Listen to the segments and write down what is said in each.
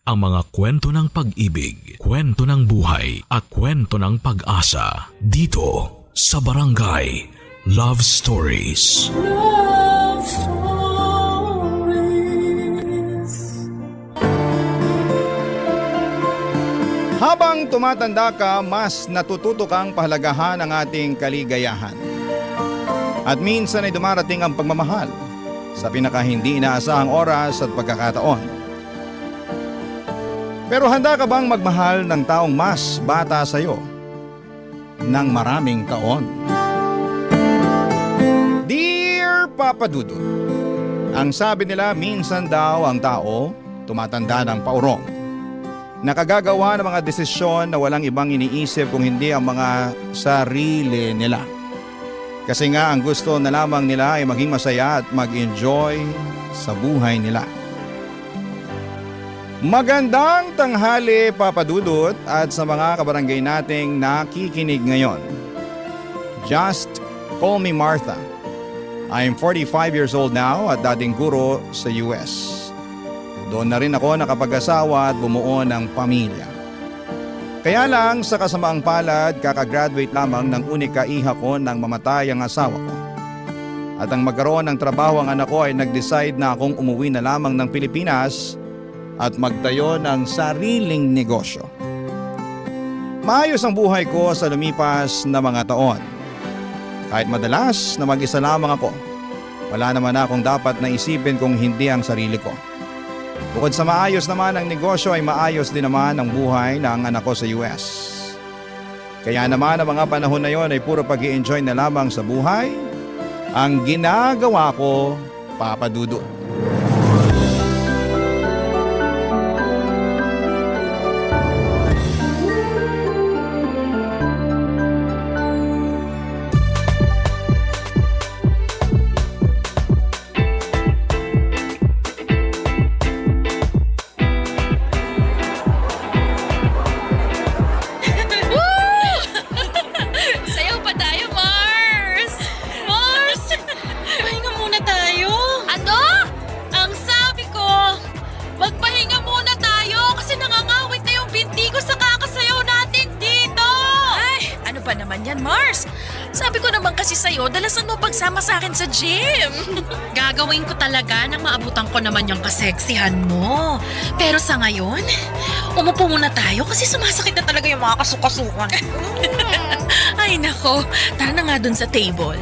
ang mga kwento ng pag-ibig, kwento ng buhay at kwento ng pag-asa dito sa Barangay Love Stories. Love Stories. Habang tumatanda ka, mas natututo kang pahalagahan ang ating kaligayahan. At minsan ay dumarating ang pagmamahal sa pinaka hindi inaasahang oras at pagkakataon. Pero handa ka bang magmahal ng taong mas bata sa iyo ng maraming taon? Dear Papa Dudut, ang sabi nila minsan daw ang tao tumatanda ng paurong. Nakagagawa ng mga desisyon na walang ibang iniisip kung hindi ang mga sarili nila. Kasi nga ang gusto na lamang nila ay maging masaya at mag-enjoy sa buhay nila. Magandang tanghali, Papa Dudut, at sa mga kabarangay nating nakikinig ngayon. Just call me Martha. I am 45 years old now at dating guro sa US. Doon na rin ako nakapag-asawa at bumuo ng pamilya. Kaya lang sa kasamaang palad, kakagraduate lamang ng unika iha ko nang mamatay ang asawa ko. At ang magkaroon ng trabaho ang anak ko ay nag-decide na akong umuwi na lamang ng Pilipinas at magtayo ng sariling negosyo. Maayos ang buhay ko sa lumipas na mga taon. Kahit madalas na mag-isa lamang ako, wala naman akong dapat na isipin kung hindi ang sarili ko. Bukod sa maayos naman ang negosyo ay maayos din naman ang buhay ng anak ko sa US. Kaya naman ang mga panahon na yon ay puro pag-i-enjoy na lamang sa buhay ang ginagawa ko, Papa Dudut. Sayaw pa tayo, Mars! Mars! Pahinga muna tayo. Ano? Ang sabi ko, magpahinga muna tayo kasi nangangawit na yung binti ko sa kakasayaw natin dito. Ay, ano pa naman yan, Mars? Sabi ko naman kasi sa'yo, dalasan mo pagsama sa akin sa gym. Gagawin ko talaga nang maabutan ko naman yung kaseksihan mo. Pero sa ngayon, umupo muna tayo kasi sumasakit na talaga yung mga kasukasukan. Ay nako, tara na nga dun sa table.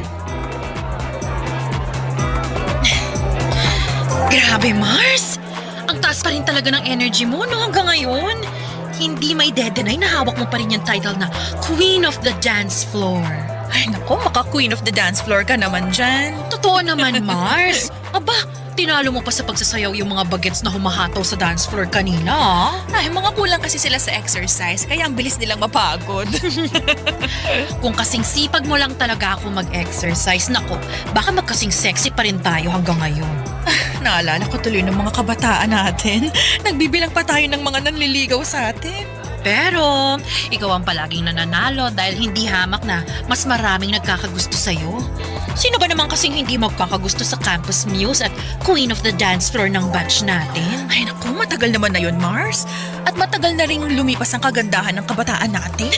Grabe, Mars! Ang taas pa rin talaga ng energy mo no hanggang ngayon. Hindi may dedenay na hawak mo pa rin yung title na Queen of the Dance Floor. Ay nako, maka-Queen of the Dance Floor ka naman dyan. Totoo naman, Mars. Aba, tinalo mo pa sa pagsasayaw yung mga bagets na humahataw sa dance floor kanina. Ay, mga kulang kasi sila sa exercise, kaya ang bilis nilang mapagod. Kung kasing sipag mo lang talaga ako mag-exercise, nako, baka magkasing sexy pa rin tayo hanggang ngayon. Naalala ko tuloy ng mga kabataan natin. Nagbibilang pa tayo ng mga nanliligaw sa atin. Pero, ikaw ang palaging nananalo dahil hindi hamak na mas maraming nagkakagusto sa'yo. Sino ba naman kasing hindi magkakagusto sa campus muse at queen of the dance floor ng batch natin? Ay naku, matagal naman na yun, Mars. At matagal na ring lumipas ang kagandahan ng kabataan natin.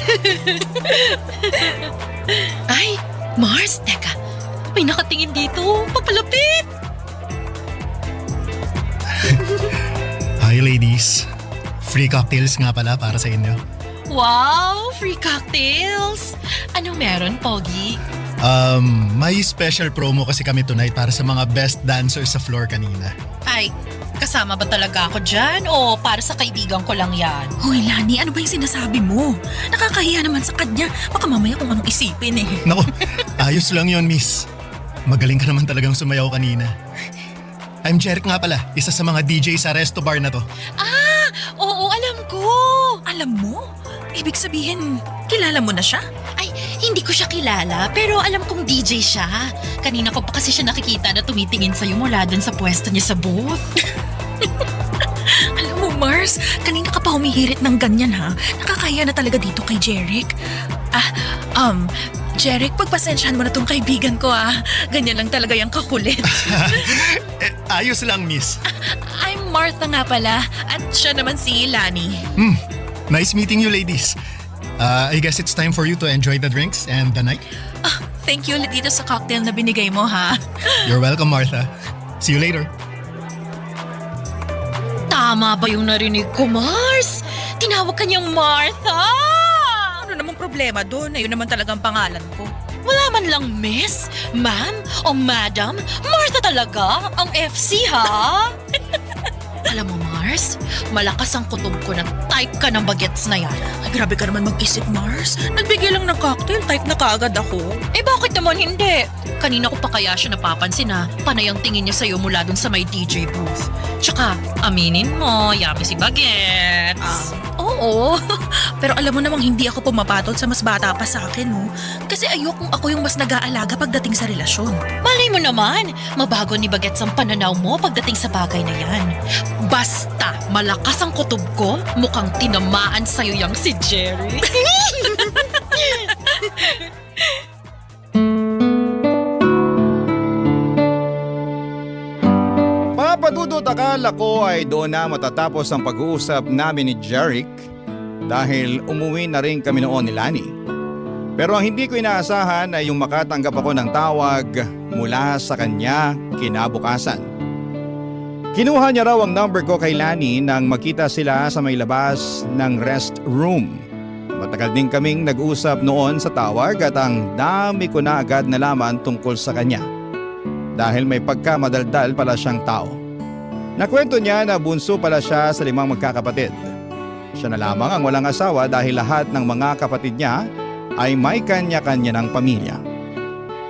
Ay, Mars, teka. May nakatingin dito. Papalapit. Hi ladies. Free cocktails nga pala para sa inyo. Wow, free cocktails. Anong meron, Pogi? May special promo kasi kami tonight para sa mga best dancers sa floor kanina. Ay, kasama ba talaga ako dyan o para sa kaibigan ko lang yan? Hoy, Lani, ano ba yung sinasabi mo? Nakakahiya naman sa kanya. Baka mamaya kung anong isipin eh. Naku, ayos lang yon miss. Magaling ka naman talagang sumayaw kanina. I'm Jeric nga pala, isa sa mga DJ sa resto bar na to. Oo, alam ko. Alam mo? Ibig sabihin, kilala mo na siya? Ay, hindi ko siya kilala, pero alam kong DJ siya. Kanina ko pa kasi siya nakikita na tumitingin sa'yo mula dun sa pwesto niya sa booth. Alam mo, Mars, kanina ka pa humihirit ng ganyan ha. Nakakaya na talaga dito kay Jeric. Jeric, pagpasensyahan mo na tong kaibigan ko ah. Ganyan lang talaga yung kakulit. Ayos lang miss. I'm Martha nga pala. At siya naman si Lani. Nice meeting you, ladies. I guess it's time for you to enjoy the drinks and the night. Thank you ulit dito sa cocktail na binigay mo, ha? You're welcome, Martha. See you later. Tama ba yung narinig ko, Mars? Tinawag ka niyang Martha! Ano namang problema doon? Ayun naman talagang pangalan ko. Wala man lang miss, ma'am, o madam. Martha talaga, ang FC, ha? Alam mo, Mars, malakas ang kutob ko na type ka ng bagets na yan. Ay, grabe ka naman mag-isip, Mars. Nagbigay lang ng cocktail, type na kaagad ako. Eh bakit naman hindi? Kanina ko pa kaya siya napapansin na panay ang tingin niya sa'yo mula dun sa may DJ booth. Tsaka, aminin mo, yummy si bagets. Oo. Pero alam mo namang hindi ako pumapatol sa mas bata pa sa akin, no? Kasi ayokong ako yung mas nag-aalaga pagdating sa relasyon. Malay mo naman, mabago ni bagets ang pananaw mo pagdating sa bagay na yan. Basta malakas ang kutob ko, mukhang tinamaan sa'yo yang si Jerry. Papadudot, akala ko ay doon na matatapos ang pag-uusap namin ni Jeric dahil umuwi na rin kami noon ni Lani. Pero ang hindi ko inaasahan ay yung makatanggap ako ng tawag mula sa kanya kinabukasan. Kinuha niya raw ang number ko kay Lani nang makita sila sa may labas ng restroom. Matagal din kaming nag-usap noon sa tawag at ang dami ko na agad nalaman tungkol sa kanya. Dahil may pagkamadaldal pala siyang tao. Nakwento niya na bunso pala siya sa 5 magkakapatid. Siya na lamang ang walang asawa dahil lahat ng mga kapatid niya ay may kanya-kanya ng pamilya.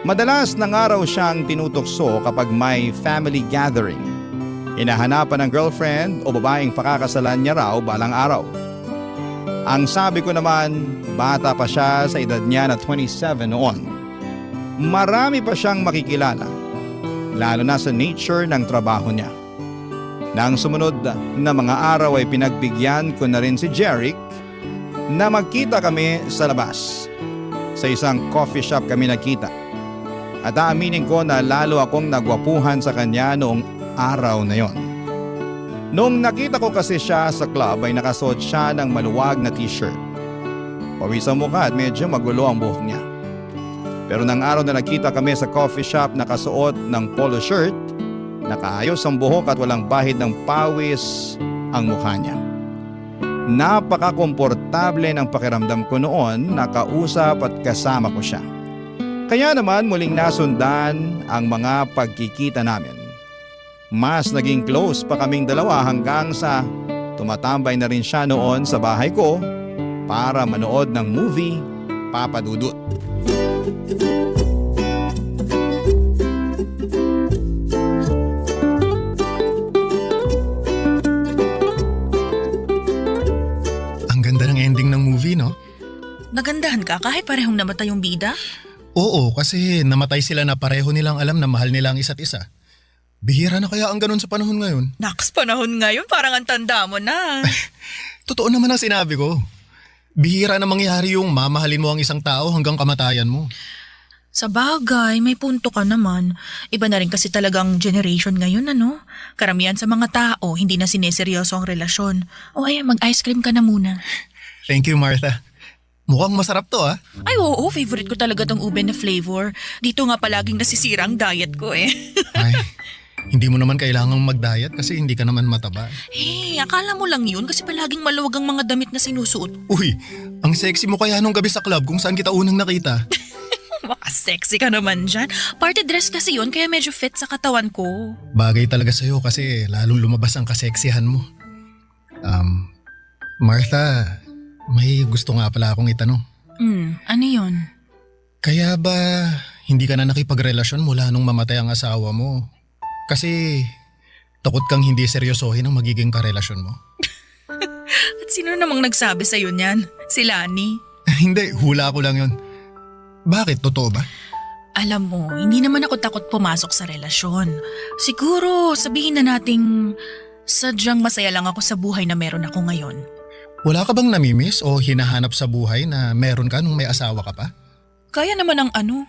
Madalas ng araw siyang tinutokso kapag may family gathering. Hinahanapan ng girlfriend o babaeng pakakasalan niya raw balang araw. Ang sabi ko naman, bata pa siya sa edad niya na 27 noon. Marami pa siyang makikilala, lalo na sa nature ng trabaho niya. Nang sumunod na mga araw ay pinagbigyan ko na rin si Jeric na magkita kami sa labas. Sa isang coffee shop kami nagkita. At aaminin ko na lalo akong nagwapuhan sa kanya noong araw na yon. Noong nakita ko kasi siya sa club ay nakasuot siya ng maluwag na t-shirt. Pawis ang mukha at medyo magulo ang buhok niya. Pero nang araw na nakita kami sa coffee shop nakasuot ng polo shirt, nakaayos ang buhok at walang bahid ng pawis ang mukha niya. Napaka-komportable ng pakiramdam ko noon na kausap at kasama ko siya. Kaya naman muling nasundan ang mga pagkikita namin. Mas naging close pa kaming dalawa hanggang sa tumatambay na rin siya noon sa bahay ko para manood ng movie Papa Dudut. Ang ganda ng ending ng movie, no? Nagandahan ka kahit parehong namatay yung bida? Oo, kasi namatay sila na pareho nilang alam na mahal nila ang isa't isa. Bihira na kaya ang ganun sa panahon ngayon? Naks, panahon ngayon parang ang tanda mo na. Totoo naman ang sinabi ko. Bihira na mangyari yung mamahalin mo ang isang tao hanggang kamatayan mo. Sa bagay, may punto ka naman. Iba na rin kasi talagang generation ngayon, ano? Karamihan sa mga tao, hindi na sineseryoso ang relasyon. O ayan, mag-ice cream ka na muna. Thank you, Martha. Mukhang masarap to, ah. Ay oo, favorite ko talaga tong ube na flavor. Dito nga palaging nasisira ang diet ko eh. Ay, hindi mo naman kailangang mag-diet kasi hindi ka naman mataba. Hey, akala mo lang yun kasi palaging maluwag ang mga damit na sinusuot. Uy, ang sexy mo kaya nung gabi sa club kung saan kita unang nakita. Maka-sexy ka naman dyan. Party dress kasi yun kaya medyo fit sa katawan ko. Bagay talaga sa'yo kasi lalong lumabas ang kaseksihan mo. Martha, may gusto nga pala akong itanong. Ano yun? Kaya ba hindi ka na nakipagrelasyon mula nung mamatay ang asawa mo? Kasi takot kang hindi seryosohin ang magiging karelasyon mo? At sino namang nagsabi sa'yo niyan? Si Lani? Hindi, hula ko lang yun. Bakit? Totoo ba? Alam mo, hindi naman ako takot pumasok sa relasyon. Siguro sabihin na nating sadyang masaya lang ako sa buhay na meron ako ngayon. Wala ka bang namimiss o hinahanap sa buhay na meron ka nung may asawa ka pa? Kaya naman ang ano?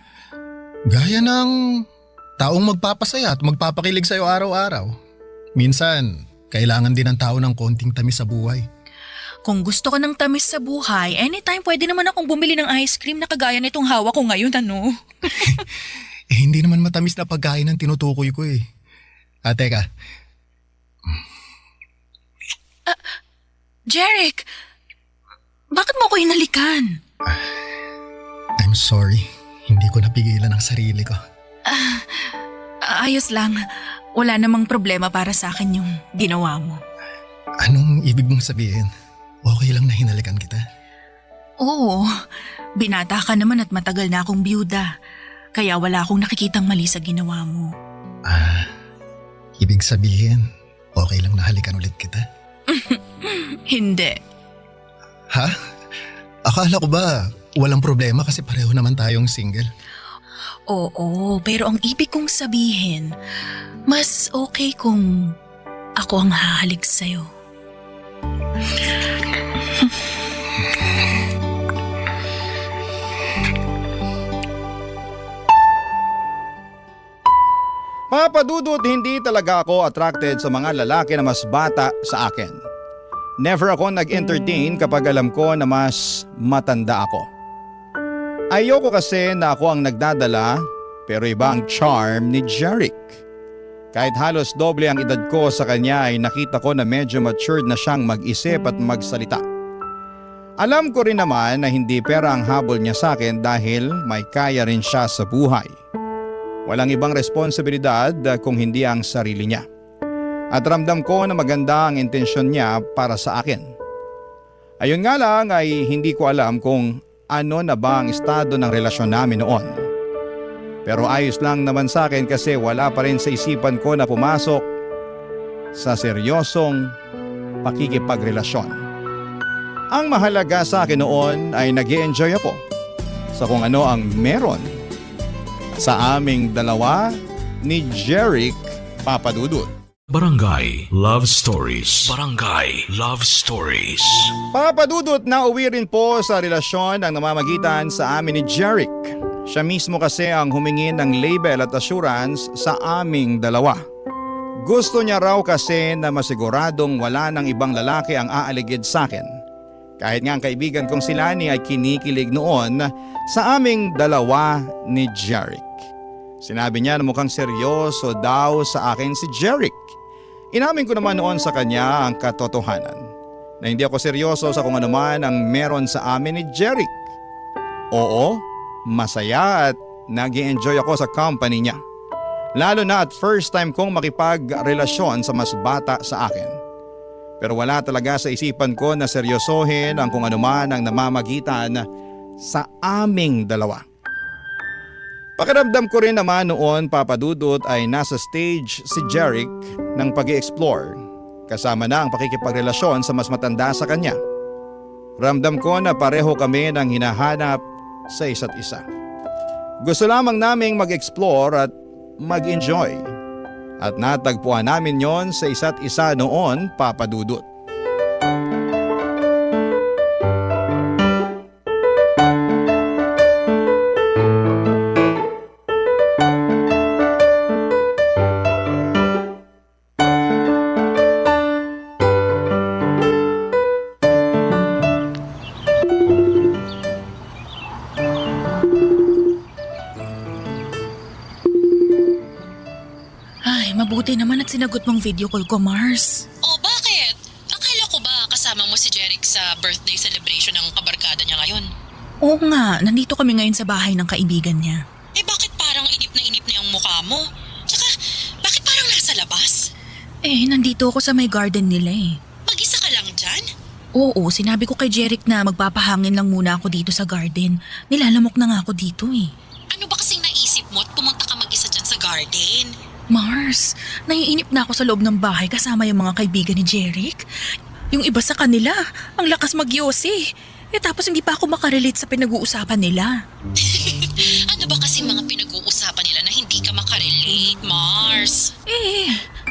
Gaya ng taong magpapasaya at magpapakilig sa'yo araw-araw. Minsan, Kailangan din ng tao ng konting tamis sa buhay. Kung gusto ka ng tamis sa buhay, anytime pwede naman akong bumili ng ice cream na kagaya nitong hawak ko ngayon, ano? Hindi naman matamis na pagkain ang tinutukoy ko eh. Teka. Jeric! Bakit mo ko hinalikan? I'm sorry. Hindi ko napigilan ang sarili ko. Ayos lang. Wala namang problema para sa akin yung ginawa mo. Anong ibig mong sabihin? Okay lang na hinalikan kita? Oo, binata ka naman at matagal na akong byuda. Kaya wala akong nakikitang mali sa ginawa mo. Ibig sabihin, okay lang na halikan ulit kita? Hindi. Ha? Akala ko ba walang problema kasi pareho naman tayong single? Oo, pero ang ibig kong sabihin, mas okay kung ako ang hahalik sa'yo. Papadudot, hindi talaga ako attracted sa mga lalaki na mas bata sa akin. Never ako nag-entertain kapag alam ko na mas matanda ako. Ayoko kasi na ako ang nagdadala pero iba ang charm ni Jeric. Kahit halos doble ang edad ko sa kanya ay nakita ko na medyo matured na siyang mag-isip at magsalita. Alam ko rin naman na hindi pera ang habol niya sa akin dahil may kaya rin siya sa buhay. Walang ibang responsibilidad kung hindi ang sarili niya. At ramdam ko na maganda ang intensyon niya para sa akin. Ayun nga lang ay hindi ko alam kung ano na ba ang estado ng relasyon namin noon. Pero ayos lang naman sa akin kasi wala pa rin sa isipan ko na pumasok sa seryosong pakikipagrelasyon. Ang mahalaga sa akin noon ay nag-i-enjoy ako sa kung ano ang meron sa aming dalawa ni Jeric Papadudut. Barangay Love Stories. Barangay Love Stories. Papadudut na uwi rin po sa relasyon ang namamagitan sa amin ni Jeric. Siya mismo kasi ang humingi ng label at assurance sa aming dalawa. Gusto niya raw kasi na masiguradong wala ng ibang lalaki ang aaligid sa akin. Kahit nga ang kaibigan kong si Lani ay kinikilig noon sa aming dalawa ni Jeric. Sinabi niya na mukhang seryoso daw sa akin si Jeric. Inamin ko naman noon sa kanya ang katotohanan na hindi ako seryoso sa kung ano man ang meron sa amin ni Jeric. Oo, masaya at nag-i-enjoy ako sa company niya. Lalo na at first time kong makipagrelasyon sa mas bata sa akin. Pero wala talaga sa isipan ko na seryosohin ang kung ano man ang namamagitan sa aming dalawa. Pakiramdam ko rin naman noon, Papadudut, ay nasa stage si Jeric ng pag-i-explore kasama na ang pakikipagrelasyon sa mas matanda sa kanya. Ramdam ko na pareho kami ng hinahanap sa isa't isa. Gusto lamang naming mag-explore at mag-enjoy. At natagpuan namin yon sa isa't isa noon, Papadudut. Mabuti naman at sinagot mong video call ko, Mars. Oh, bakit? Akala ko ba kasama mo si Jeric sa birthday celebration ng kabarkada niya ngayon? Oo nga, nandito kami ngayon sa bahay ng kaibigan niya. Eh bakit parang inip na yung mukha mo? Tsaka, bakit parang nasa labas? Nandito ako sa may garden nila eh. Mag-isa ka lang dyan? Oo, sinabi ko kay Jeric na magpapahangin lang muna ako dito sa garden. Nilalamok na nga ako dito eh. Ano ba kasing naisip mo at pumunta ka mag-isa dyan sa garden? Mars, naiinip na ako sa loob ng bahay kasama yung mga kaibigan ni Jeric. Yung iba sa kanila, ang lakas magyosi. Tapos hindi pa ako makarelate sa pinag-uusapan nila. Ano ba kasi mga pinag-uusapan nila na hindi ka makarelate, Mars?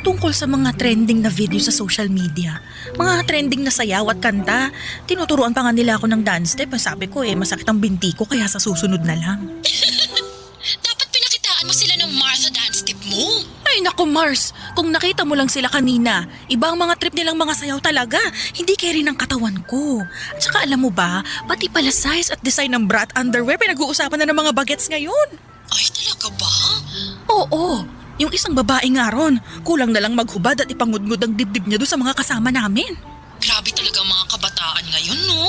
Tungkol sa mga trending na video sa social media. Mga trending na sayaw at kanta. Tinuturuan pa nga nila ako ng dance step. Sabi ko masakit ang binti ko kaya sa susunod na lang. Dapat pinakitaan mo sila ng Martha dance tip mo. Ay naku Mars, kung kung nakita mo lang sila kanina, ibang mga trip nilang mga sayaw talaga. Hindi carry ng katawan ko. At saka alam mo ba, pati pala size at design ng brat underwear pinag-uusapan na ng mga bagets ngayon. Ay, talaga ba? Oo, yung isang babae nga ron, kulang na lang maghubad at ipangudngod ang dibdib niya doon sa mga kasama namin. Grabe talaga ang mga kabataan ngayon, no?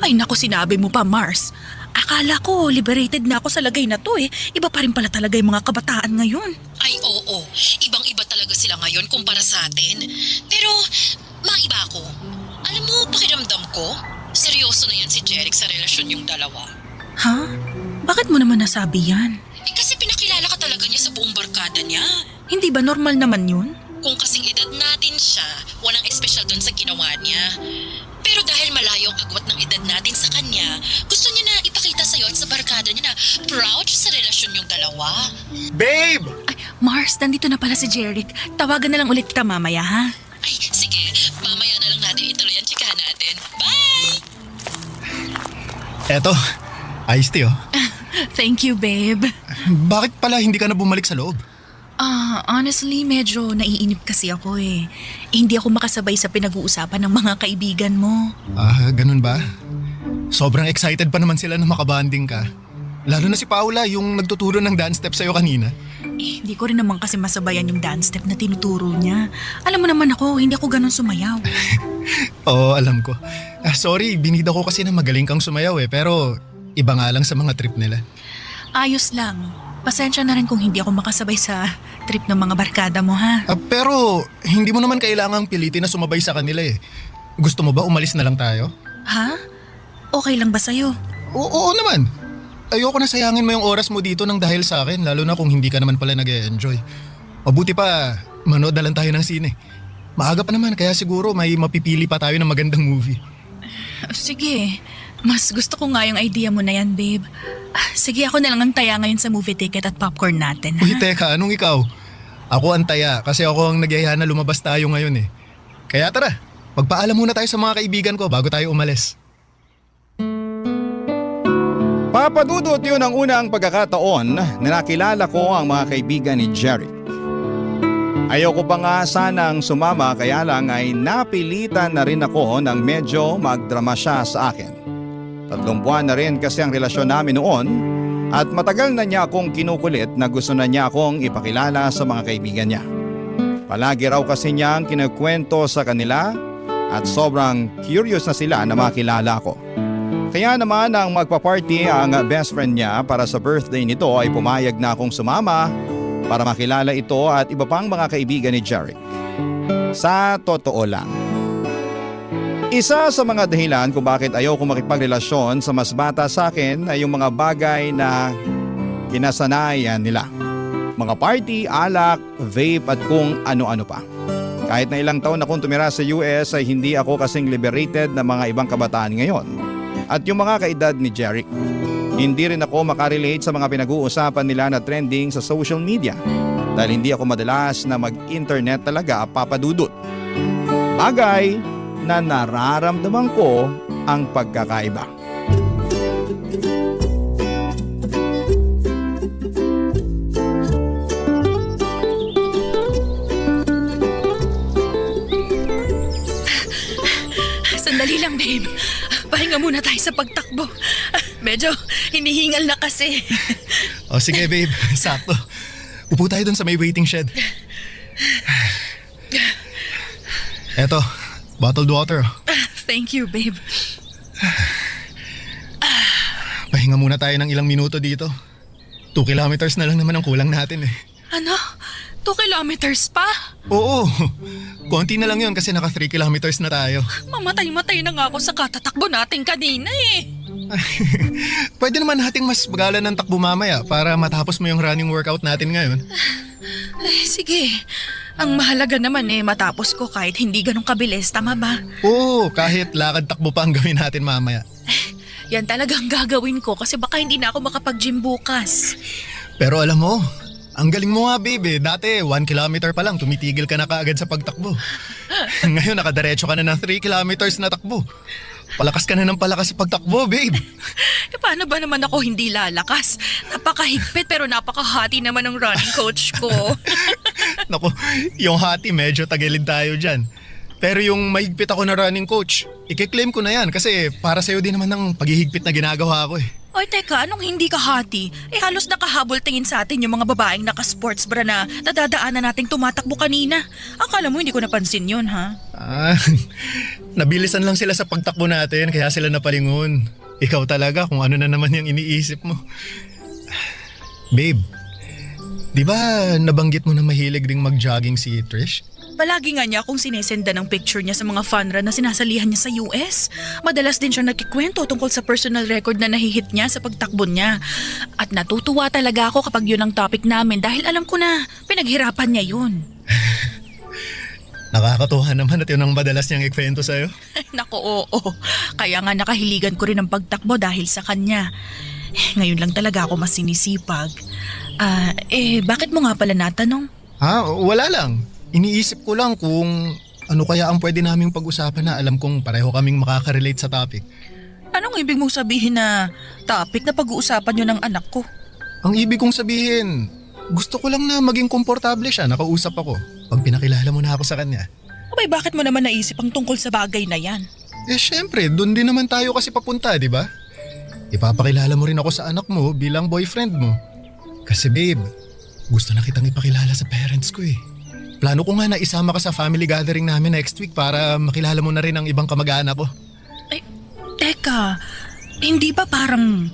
Ay naku, sinabi mo pa, Mars. Akala ko liberated na ako sa lagay na to eh. Iba pa rin pala talaga yung mga kabataan ngayon. Ay, oo. Ibang-iba talaga sila ngayon kumpara sa atin. Pero, maiba ako. Alam mo, pakiramdam ko, seryoso na yan si Jeric sa relasyon yung dalawa. Ha? Bakit mo naman nasabi yan? Kasi pinakilala ka talaga niya sa buong barkada niya. Hindi ba normal naman yun? Kung kasing edad natin siya, walang espesyal dun sa ginawa niya. Pero dahil malayo ang agwat ng edad natin sa kanya, gusto niya na ipakita sa'yo at sa barkada niya na proud siya sa relasyon yung dalawa. Babe! Ay, Mars, nandito na pala si Jeric. Tawagan na lang ulit kita mamaya, ha? Ay, sige. Mamaya na lang natin ituloy ang chikahan natin. Bye! Eto, iced tea oh. Thank you, babe. Bakit pala hindi ka na bumalik sa loob? Honestly, medyo naiinip kasi ako eh. Hindi ako makasabay sa pinag-uusapan ng mga kaibigan mo. Ganun ba? Sobrang excited pa naman sila na makabanding ka. Lalo na si Paula, yung nagtuturo ng dance step sa'yo kanina. Hindi ko rin naman kasi masabayan yung dance step na tinuturo niya. Alam mo naman ako, hindi ako ganun sumayaw. Oo, alam ko. Sorry, binida ko kasi na magaling kang sumayaw eh, pero iba nga lang sa mga trip nila. Ayos lang. Pasensya na rin kung hindi ako makasabay sa trip ng mga barkada mo, ha? Pero hindi mo naman kailangang pilitin na sumabay sa kanila eh. Gusto mo ba umalis na lang tayo? Ha? Okay lang ba sa'yo? Oo naman. Ayoko na sayangin mo yung oras mo dito nang dahil sa akin, lalo na kung hindi ka naman pala nag-e-enjoy. Mabuti pa, manood na lang tayo ng sine. Maaga pa naman, kaya siguro may mapipili pa tayo ng magandang movie. Sige, mas gusto ko nga yung idea mo na yan, babe. Sige, ako na lang ang taya ngayon sa movie ticket at popcorn natin, ha? Uy, teka, anong ikaw? Ako ang taya kasi ako ang nagyaya na lumabas tayo ngayon eh. Kaya tara, magpaalam muna tayo sa mga kaibigan ko bago tayo umalis. Papadudot yun ang unang pagkakataon na nakilala ko ang mga kaibigan ni Jeric. Ayoko pa nga sanang sumama kaya lang ay napilitan na rin ako nang medyo magdrama siya sa akin. 3 buwan na rin kasi ang relasyon namin noon at matagal na niya akong kinukulit na gusto na niya akong ipakilala sa mga kaibigan niya. Palagi raw kasi niyang kinukwento sa kanila at sobrang curious na sila na makilala ko. Kaya naman nang magpa-party ang best friend niya para sa birthday nito ay pumayag na akong sumama para makilala ito at iba pang mga kaibigan ni Jeric. Sa totoo lang, isa sa mga dahilan kung bakit ayaw ko makipagrelasyon sa mas bata sa akin ay yung mga bagay na kinasanayan nila. Mga party, alak, vape at kung ano-ano pa. Kahit na ilang taon akong tumira sa US ay hindi ako kasing liberated na mga ibang kabataan ngayon. At yung mga kaedad ni Jeric, hindi rin ako makarelate sa mga pinag-uusapan nila na trending sa social media dahil hindi ako madalas na mag-internet talaga, papadudot. Bagay na nararamdaman ko ang pagkakaiba. Sandali lang, babe. Pahinga muna tayo sa pagtakbo. Medyo hinihingal na kasi. O sige babe, sakto. Upo tayo dun sa may waiting shed. Eto, bottled water. Thank you, babe. Pahinga muna tayo ng ilang minuto dito. 2 kilometers na lang naman ang kulang natin eh. Ano? 2 kilometers pa? Oo, konti na lang yun kasi naka 3 kilometers na tayo. Mamatay-matay na nga ako sa katatakbo natin kanina eh. Pwede naman nating mas bagalan ng takbo mamaya para matapos mo yung running workout natin ngayon. Sige. Ang mahalaga naman eh matapos ko kahit hindi ganun kabilis, tama ba? Oo, kahit lakad takbo pa ang gawin natin mamaya. Yan talagang gagawin ko kasi baka hindi na ako makapag-gym bukas. Pero alam mo, ang galing mo nga babe. Dati 1 kilometer pa lang tumitigil ka na kaagad sa pagtakbo. Ngayon nakadiretso ka na ng 3 kilometers na takbo. Palakas ka na ng palakas sa pagtakbo, babe. E paano ba naman ako hindi lalakas? Napakahigpit pero napakahati naman ng running coach ko. Naku, yung hati medyo tagilid tayo dyan. Pero yung mahigpit ako na running coach, i-claim ko na yan kasi para sa'yo din naman ng paghihigpit na ginagawa ko eh. Oy, teka, anong hindi ka hati? Halos nakahabol tingin sa atin yung mga babaeng naka-sports bra na nadadaanan nating tumatakbo kanina. Akala mo hindi ko napansin yun, ha? Nabilisan lang sila sa pagtakbo natin kaya sila napalingon. Ikaw talaga kung ano na naman yung iniisip mo. Babe, di ba nabanggit mo na mahilig ding mag-jogging si Trish? Palagi nga niya akong sinesenda ng picture niya sa mga fun run na sinasalihan niya sa US. Madalas din siya nagkikwento tungkol sa personal record na nahihit niya sa pagtakbo niya. At natutuwa talaga ako kapag yun ang topic namin dahil alam ko na pinaghirapan niya yun. Nakakatuwa naman at yun ang madalas niyang ikwento sa'yo. Naku, oo. Kaya nga nakahiligan ko rin ang pagtakbo dahil sa kanya. Ngayon lang talaga ako mas sinisipag. Bakit mo nga pala natanong? Wala lang. Iniisip ko lang kung ano kaya ang pwede naming pag-usapan na alam kong pareho kaming makaka-relate sa topic. Anong ibig mong sabihin na topic na pag-uusapan yun ng anak ko? Ang ibig kong sabihin, gusto ko lang na maging komportable siya, nakausap ako. Pag pinakilala mo na ako sa kanya. Abay, bakit mo naman naisip ang tungkol sa bagay na yan? Syempre, doon din naman tayo kasi papunta, di ba? Ipapakilala mo rin ako sa anak mo bilang boyfriend mo. Kasi babe, gusto na kitang ipakilala sa parents ko eh. Plano ko nga na isama ka sa family gathering namin next week para makilala mo na rin ang ibang kamag-anak ko. Ay, teka, hindi ba parang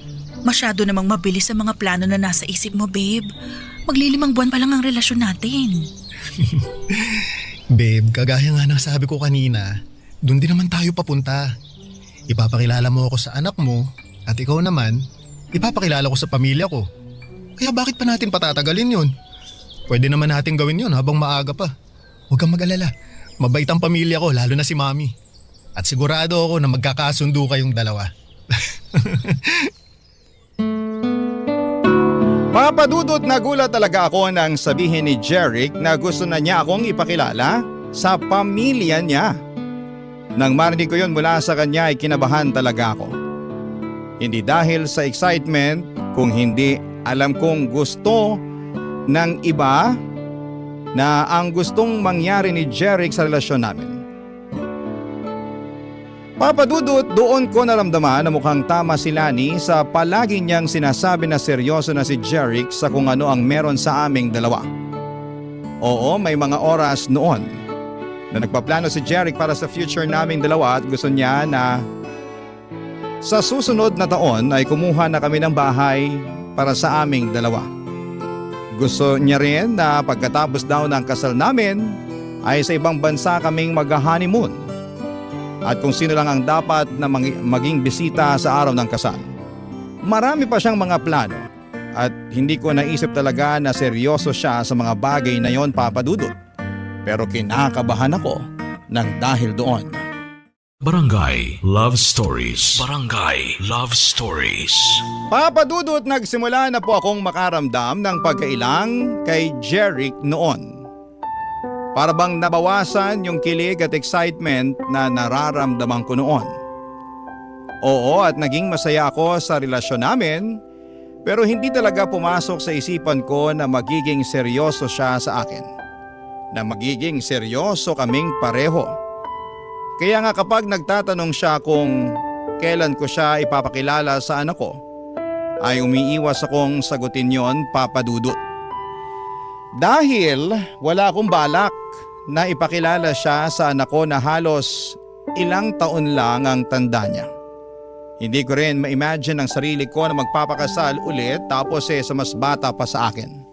masyado namang mabilis sa mga plano na nasa isip mo, babe? Maglilimang buwan pa lang ang relasyon natin. Babe, kagaya nga ng sabi ko kanina, doon din naman tayo papunta. Ipapakilala mo ako sa anak mo at ikaw naman, ipapakilala ko sa pamilya ko. Kaya bakit pa natin patatagalin yun? Pwede naman natin gawin yun habang maaga pa. Huwag kang mag-alala. Mabait ang pamilya ko, lalo na si Mami. At sigurado ako na magkakasundo kayong dalawa. Papadudot nagulat talaga ako nang sabihin ni Jeric na gusto na niya akong ipakilala sa pamilya niya. Nang marinig ko yun mula sa kanya ay kinabahan talaga ako. Hindi dahil sa excitement, kung hindi alam kong gusto ng iba na ang gustong mangyari ni Jeric sa relasyon namin. Papadudot, doon ko naramdaman na mukhang tama si Lani sa palagi niyang sinasabi na seryoso na si Jeric sa kung ano ang meron sa aming dalawa. Oo, may mga oras noon na nagpaplano si Jeric para sa future naming dalawa at gusto niya na sa susunod na taon ay kumuha na kami ng bahay para sa aming dalawa. Gusto niya rin na pagkatapos daw ng kasal namin ay sa ibang bansa kaming mag-honeymoon. At kung sino lang ang dapat na maging bisita sa araw ng kasal. Marami pa siyang mga plano at hindi ko naisip talaga na seryoso siya sa mga bagay na yon, Papadudot. Pero kinakabahan ako ng dahil doon. Barangay Love Stories. Barangay Love Stories. Papadudot, nagsimula na po akong makaramdam ng pagkailang kay Jeric noon. Para bang nabawasan yung kilig at excitement na nararamdaman ko noon. Oo, at naging masaya ako sa relasyon namin, pero hindi talaga pumasok sa isipan ko na magiging seryoso siya sa akin. Na magiging seryoso kaming pareho. Kaya nga kapag nagtatanong siya kung kailan ko siya ipapakilala sa anak ko, ay umiiwas akong sagutin yon, Papadudot. Dahil wala akong balak na ipakilala siya sa anak ko na halos ilang taon lang ang tanda niya. Hindi ko rin ma-imagine ang sarili ko na magpapakasal ulit tapos sa mas bata pa sa akin.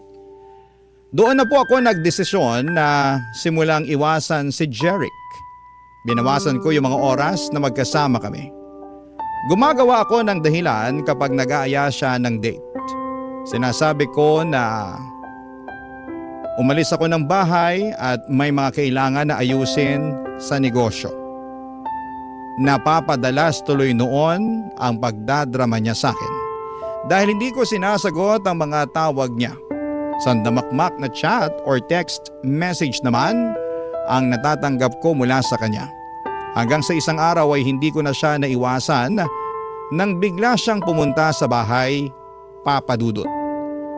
Doon na po ako nagdesisyon na simulang iwasan si Jeric. Binawasan ko yung mga oras na magkasama kami. Gumagawa ako ng dahilan kapag nag-aaya siya ng date. Sinasabi ko na umalis ako ng bahay at may mga kailangan na ayusin sa negosyo. Napapadalas tuloy noon ang pagdadrama niya sa akin dahil hindi ko sinasagot ang mga tawag niya. Sandamakmak na chat or text message naman ang natatanggap ko mula sa kanya. Hanggang sa isang araw ay hindi ko na siya naiwasan nang bigla siyang pumunta sa bahay, Papa Dudut.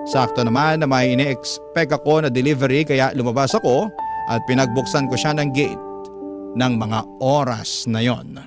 Sakto naman na may ine-expect ako na delivery kaya lumabas ako at pinagbuksan ko siya ng gate ng mga oras na yon.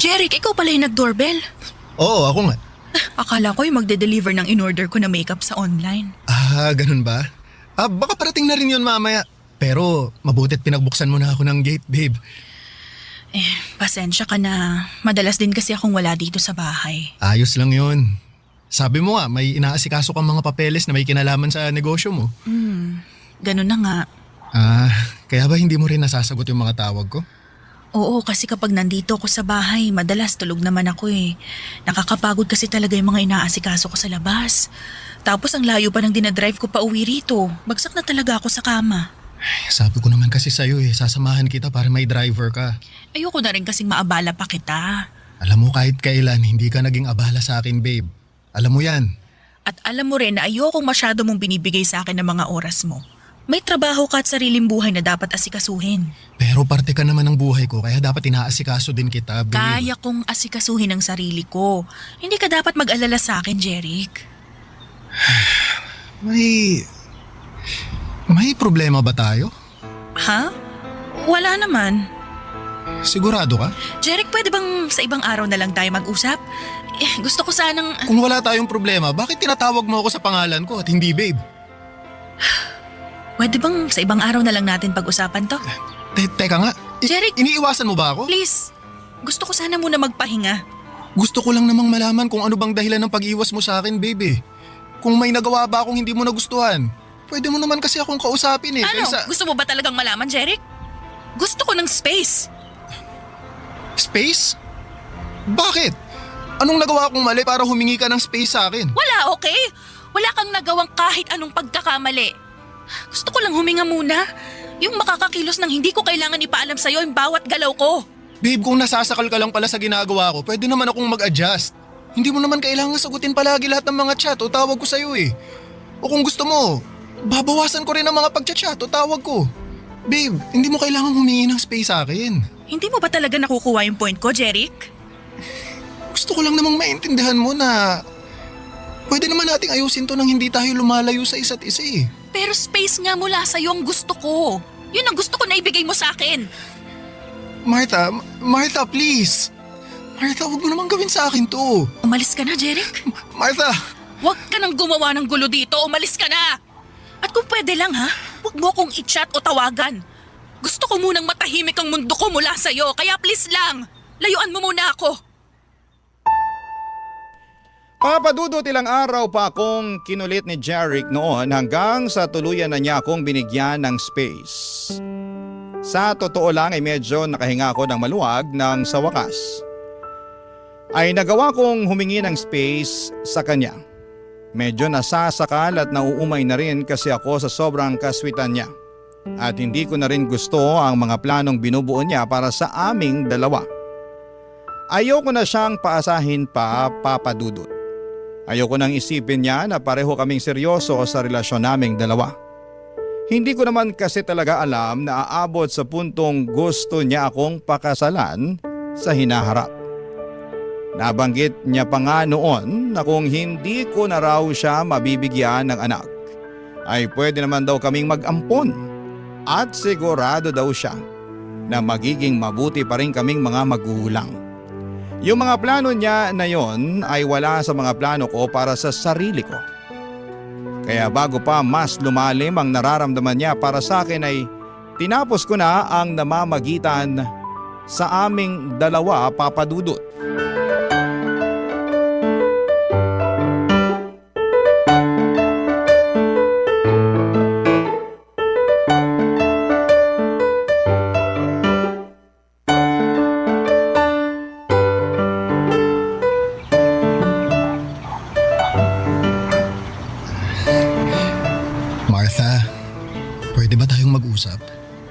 Jeric, ikaw pala yung nag-doorbell. Oo, ako nga. Akala ko yung magde-deliver ng in-order ko na makeup sa online. Ah, ganun ba? Baka parating na rin yun mamaya. Pero mabutit pinagbuksan mo na ako ng gate, babe. Pasensya ka na. Madalas din kasi akong wala dito sa bahay. Ayos lang yun. Sabi mo nga, may inaasikaso kang mga papeles na may kinalaman sa negosyo mo. Ganun na nga. Kaya ba hindi mo rin nasasagot yung mga tawag ko? Oo, kasi kapag nandito ako sa bahay, madalas tulog naman ako eh. Nakakapagod kasi talaga yung mga inaasikaso ko sa labas. Tapos ang layo pa ng dinadrive ko pa uwi rito. Bagsak na talaga ako sa kama. Sabi ko naman kasi sa'yo sasamahan kita para may driver ka. Ayoko na rin kasing maabala pa kita. Alam mo kahit kailan, hindi ka naging abala sa akin, babe. Alam mo yan. At alam mo rin na ayokong masyado mong binibigay sa akin ng mga oras mo. May trabaho ka at sariling buhay na dapat asikasuhin. Pero parte ka naman ng buhay ko, kaya dapat inaasikaso din kita, babe. Kaya kong asikasuhin ang sarili ko. Hindi ka dapat mag-alala sa akin, Jeric. May problema ba tayo? Ha? Wala naman. Sigurado ka? Jeric, pwede bang sa ibang araw na lang tayo mag-usap? Gusto ko sanang... Kung wala tayong problema, bakit tinatawag mo ako sa pangalan ko at hindi babe? Pwede bang sa ibang araw na lang natin pag-usapan to? Teka nga, Jeric! iniiwasan mo ba ako? Please, gusto ko sana muna magpahinga. Gusto ko lang namang malaman kung ano bang dahilan ng pag-iwas mo sa akin, babe. Kung may nagawa ba akong hindi mo nagustuhan, pwede mo naman kasi akong kausapin eh. Ano? Kaysa... Gusto mo ba talagang malaman, Jeric? Gusto ko ng space. Space? Bakit? Anong nagawa kong mali para humingi ka ng space sa akin? Wala, okay? Wala kang nagawang kahit anong pagkakamali. Gusto ko lang huminga muna. Yung makakakilos ng hindi ko kailangan ipaalam sa'yo yung bawat galaw ko. Babe, kung nasasakal ka lang pala sa ginagawa ko, pwede naman akong mag-adjust. Hindi mo naman kailangan sagutin palagi lahat ng mga chat o tawag ko sa'yo eh. O kung gusto mo, babawasan ko rin ang mga pag-chat o tawag ko. Babe, hindi mo kailangan humingi ng space sa akin. Hindi mo ba talaga nakukuha yung point ko, Jeric? Gusto ko lang namang maintindihan mo na pwede naman nating ayusin to nang hindi tayo lumalayo sa isa't isa eh. Pero space nga mula sa'yo ang gusto ko. Yun ang gusto ko na ibigay mo sa akin. Martha, please. Martha, huwag mo naman gawin sa akin to. Umalis ka na, Jeric. Martha! Huwag ka nang gumawa ng gulo dito. Umalis ka na. At kung pwede lang ha, huwag mo akong i-chat o tawagan. Gusto ko munang matahimik ang mundo ko mula sa'yo. Kaya please lang, layuan mo muna ako. Papa Dudut, ilang araw pa akong kinulit ni Jeric noon hanggang sa tuluyan na niya akong binigyan ng space. Sa totoo lang ay medyo nakahinga ako ng maluwag nang sa wakas ay nagawa kong humingi ng space sa kanya. Medyo nasasakal at nauumay na rin kasi ako sa sobrang kaswitan niya. At hindi ko na rin gusto ang mga planong binubuo niya para sa aming dalawa. Ayoko na siyang paasahin pa, Papa Dudut. Ayoko nang isipin niya na pareho kaming seryoso sa relasyon naming dalawa. Hindi ko naman kasi talaga alam na aabot sa puntong gusto niya akong pakasalan sa hinaharap. Nabanggit niya pa nga noon na kung hindi ko na raw siya mabibigyan ng anak, ay pwede naman daw kaming mag-ampon at sigurado daw siya na magiging mabuti pa rin kaming mga magulang. Yung mga plano niya na yon ay wala sa mga plano ko para sa sarili ko. Kaya bago pa mas lumalim ang nararamdaman niya para sa akin ay tinapos ko na ang namamagitan sa aming dalawa, Papa Dudut. Pwede ba tayong mag-usap?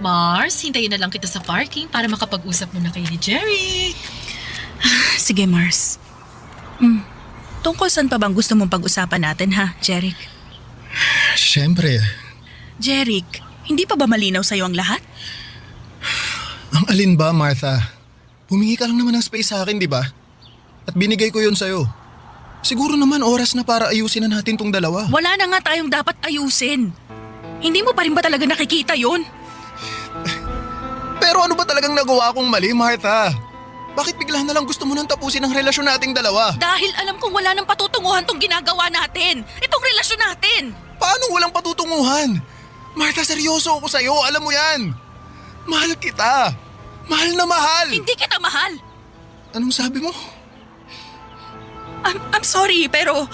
Mars, hintayin na lang kita sa parking para makapag-usap muna kayo ni Jerry. Sige, Mars. Tungkol saan pa bang gusto mong pag-usapan natin ha, Jeric? Siyempre, Jeric, hindi pa ba malinaw sa'yo ang lahat? ang alin ba, Martha? Humingi ka lang naman ng space sa akin, di ba? At binigay ko yun sa'yo. Siguro naman oras na para ayusin na natin tong dalawa. Wala na nga tayong dapat ayusin. Hindi mo pa rin ba talaga nakikita yon? Pero ano ba talagang nagawa kong mali, Martha? Bakit bigla na lang gusto mo nang tapusin ang relasyon nating dalawa? Dahil alam kong wala nang patutunguhan tong ginagawa natin. Itong relasyon natin. Paano walang patutunguhan? Martha, seryoso ako sa'yo. Alam mo yan. Mahal kita. Mahal na mahal. Hindi kita mahal. Anong sabi mo? I'm sorry, pero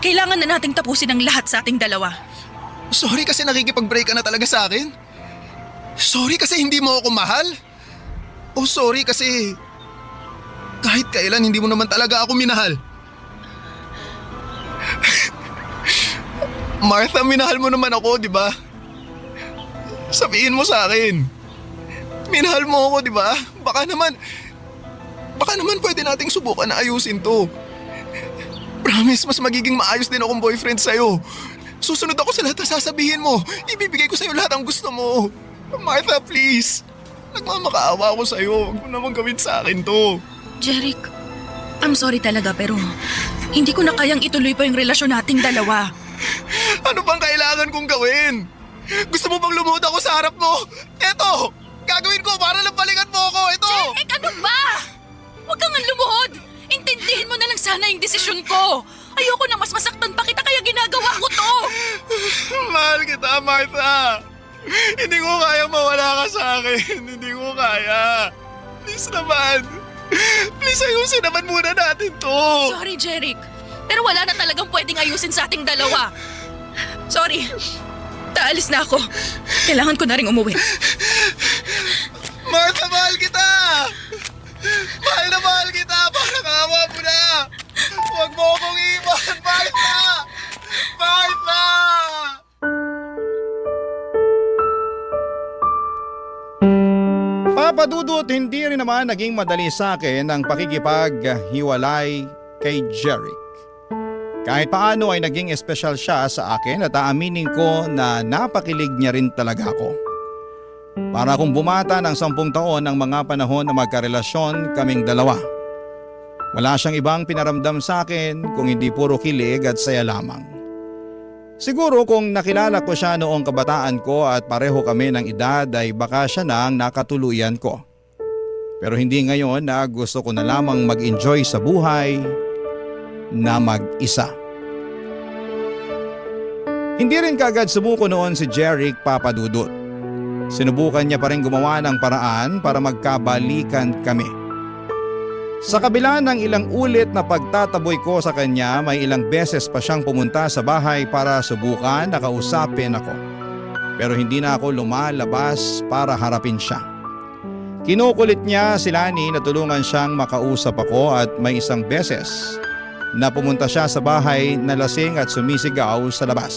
kailangan na nating tapusin ang lahat sa ating dalawa. Sorry kasi nakikipag-break ka na talaga sa akin? Sorry kasi hindi mo ako mahal? O sorry kasi kahit kailan hindi mo naman talaga ako minahal? Martha, minahal mo naman ako, di ba? Sabihin mo sa akin. Minahal mo ako, di ba? Baka naman pwede nating subukan na ayusin to. Promise, mas magiging maayos din akong boyfriend sa'yo. Susunod ako sa lahat na sasabihin mo. Ibibigay ko sa'yo lahat ang gusto mo. Martha, please. Nagmamakaawa ako sa'yo. Huwag mo naman gawin sa akin to. Jeric, I'm sorry talaga pero hindi ko na kayang ituloy pa yung relasyon nating dalawa. Ano bang kailangan kong gawin? Gusto mo bang lumuhod ako sa harap mo? Eto! Gagawin ko para lang balikan mo ako. Ito! Jeric, ano ba? Huwag kang lumuhod. Intindihin mo na lang sana yung desisyon ko. Ayoko na mas masaktan pa kita kaya ginagawa ko to. Mahal kita, Martha. Hindi ko kaya mawala ka sa akin. Hindi ko kaya. Please naman. Please ayusin naman muna natin to. Sorry, Jeric. Pero wala na talagang pwedeng ayusin sa ating dalawa. Sorry. Taalis na ako. Kailangan ko na rin umuwi. Martha, mahal kita. Mahal na mahal kita. Parang awa mo na. Huwag mo akong iwan, Martha. Martha! Papa Dudut, hindi rin naman naging madali sa akin ang pakikipaghiwalay kay Jeric. Kahit paano ay naging espesyal siya sa akin at aaminin ko na napakilig niya rin talaga ako. Para akong bumata ng 10 taon ng mga panahon na magkarelasyon kaming dalawa. Wala siyang ibang pinaramdam sa akin kung hindi puro kilig at saya lamang. Siguro kung nakilala ko siya noong kabataan ko at pareho kami ng edad ay baka siya na ang nakatuluyan ko. Pero hindi ngayon na gusto ko na lamang mag-enjoy sa buhay na mag-isa. Hindi rin kagad sumuko noon si Jeric, Papa Dudut. Sinubukan niya pa rin gumawa ng paraan para magkabalikan kami. Sa kabila ng ilang ulit na pagtataboy ko sa kanya, may ilang beses pa siyang pumunta sa bahay para subukan na kausapin ako. Pero hindi na ako lumalabas para harapin siya. Kinukulit niya si Lani na tulungan siyang makausap ako at may isang beses na pumunta siya sa bahay na lasing at sumisigaw sa labas.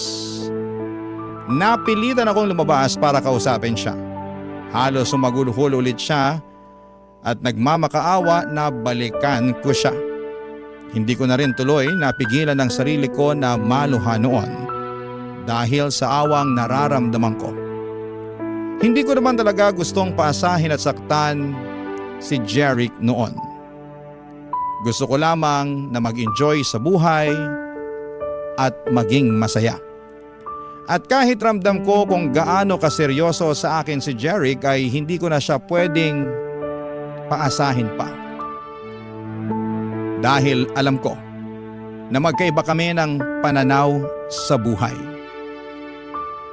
Napilitan akong lumabas para kausapin siya. Halos sumagulhol ulit siya at nagmamakaawa na balikan ko siya. Hindi ko na rin tuloy napigilan ang sarili ko na maluha noon dahil sa awang nararamdaman ko. Hindi ko naman talaga gustong paasahin at saktan si Jeric noon. Gusto ko lamang na mag-enjoy sa buhay at maging masaya. At kahit ramdam ko kung gaano kaseryoso sa akin si Jeric ay hindi ko na siya pwedeng paasahin pa. Dahil alam ko na magkaiba kami ng pananaw sa buhay.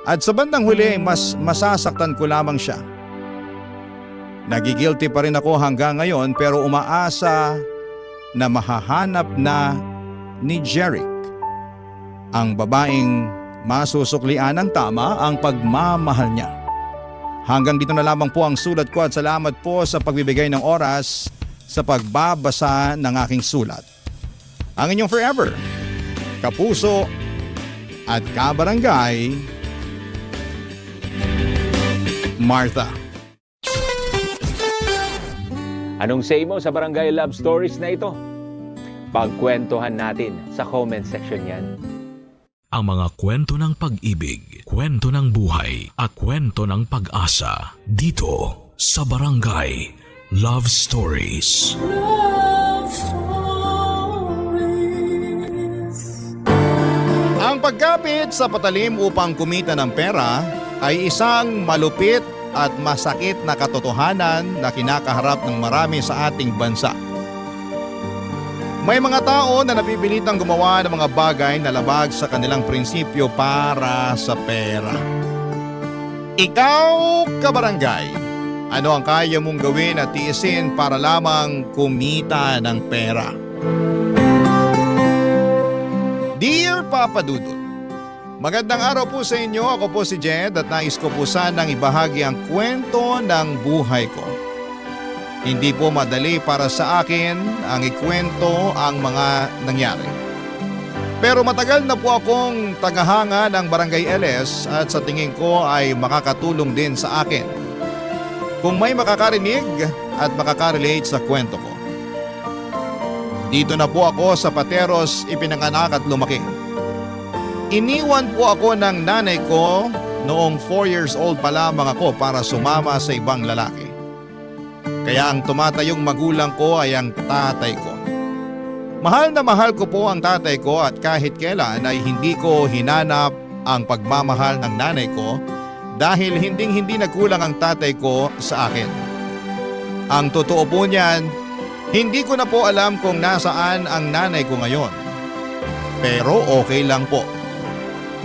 At sa bandang huli mas masasaktan ko lamang siya. Nagigilty pa rin ako hanggang ngayon pero umaasa na mahahanap na ni Jeric ang babaeng masusuklian ng tama ang pagmamahal niya. Hanggang dito na lamang po ang sulat ko at salamat po sa pagbibigay ng oras sa pagbabasa ng aking sulat. Ang inyong forever, kapuso at kabarangay, Martha. Anong say mo sa Barangay Love Stories na ito? Pagkwentuhan natin sa comment section yan. Ang mga kwento ng pag-ibig, kwento ng buhay at kwento ng pag-asa dito sa Barangay Love Stories. Ang pagkapit sa patalim upang kumita ng pera ay isang malupit at masakit na katotohanan na kinakaharap ng marami sa ating bansa. May mga tao na napipilitang gumawa ng mga bagay na labag sa kanilang prinsipyo para sa pera. Ikaw, kabarangay, ano ang kaya mong gawin at tiisin para lamang kumita ng pera? Dear Papa Dudut, magandang araw po sa inyo. Ako po si Jed at nais ko po sanang ibahagi ang kwento ng buhay ko. Hindi po madali para sa akin ang ikwento ang mga nangyari. Pero matagal na po akong tagahanga ng Barangay LS at sa tingin ko ay makakatulong din sa akin kung may makakarinig at makakarelate sa kwento ko. Dito na po ako sa Pateros ipinanganak at lumaki. Iniwan po ako ng nanay ko noong 4 years old pa lamang ako para sumama sa ibang lalaki. Kaya ang tumatayong magulang ko ay ang tatay ko. Mahal na mahal ko po ang tatay ko at kahit kailan ay hindi ko hinanap ang pagmamahal ng nanay ko dahil hindi nagkulang ang tatay ko sa akin. Ang totoo po niyan, hindi ko na po alam kung nasaan ang nanay ko ngayon. Pero okay lang po.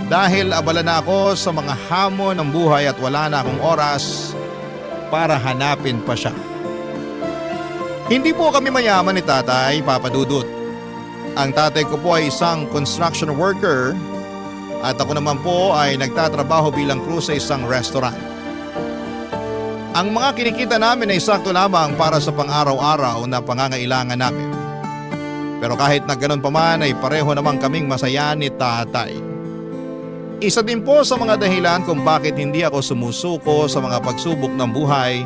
Dahil abala na ako sa mga hamon ng buhay at wala na akong oras para hanapin pa siya. Hindi po kami mayaman ni tatay, Papa Dudut. Ang tatay ko po ay isang construction worker at ako naman po ay nagtatrabaho bilang crew sa isang restaurant. Ang mga kinikita namin ay sakto lamang para sa pang-araw-araw na pangangailangan namin. Pero kahit na ganun pa man ay pareho namang kaming masaya ni tatay. Isa din po sa mga dahilan kung bakit hindi ako sumusuko sa mga pagsubok ng buhay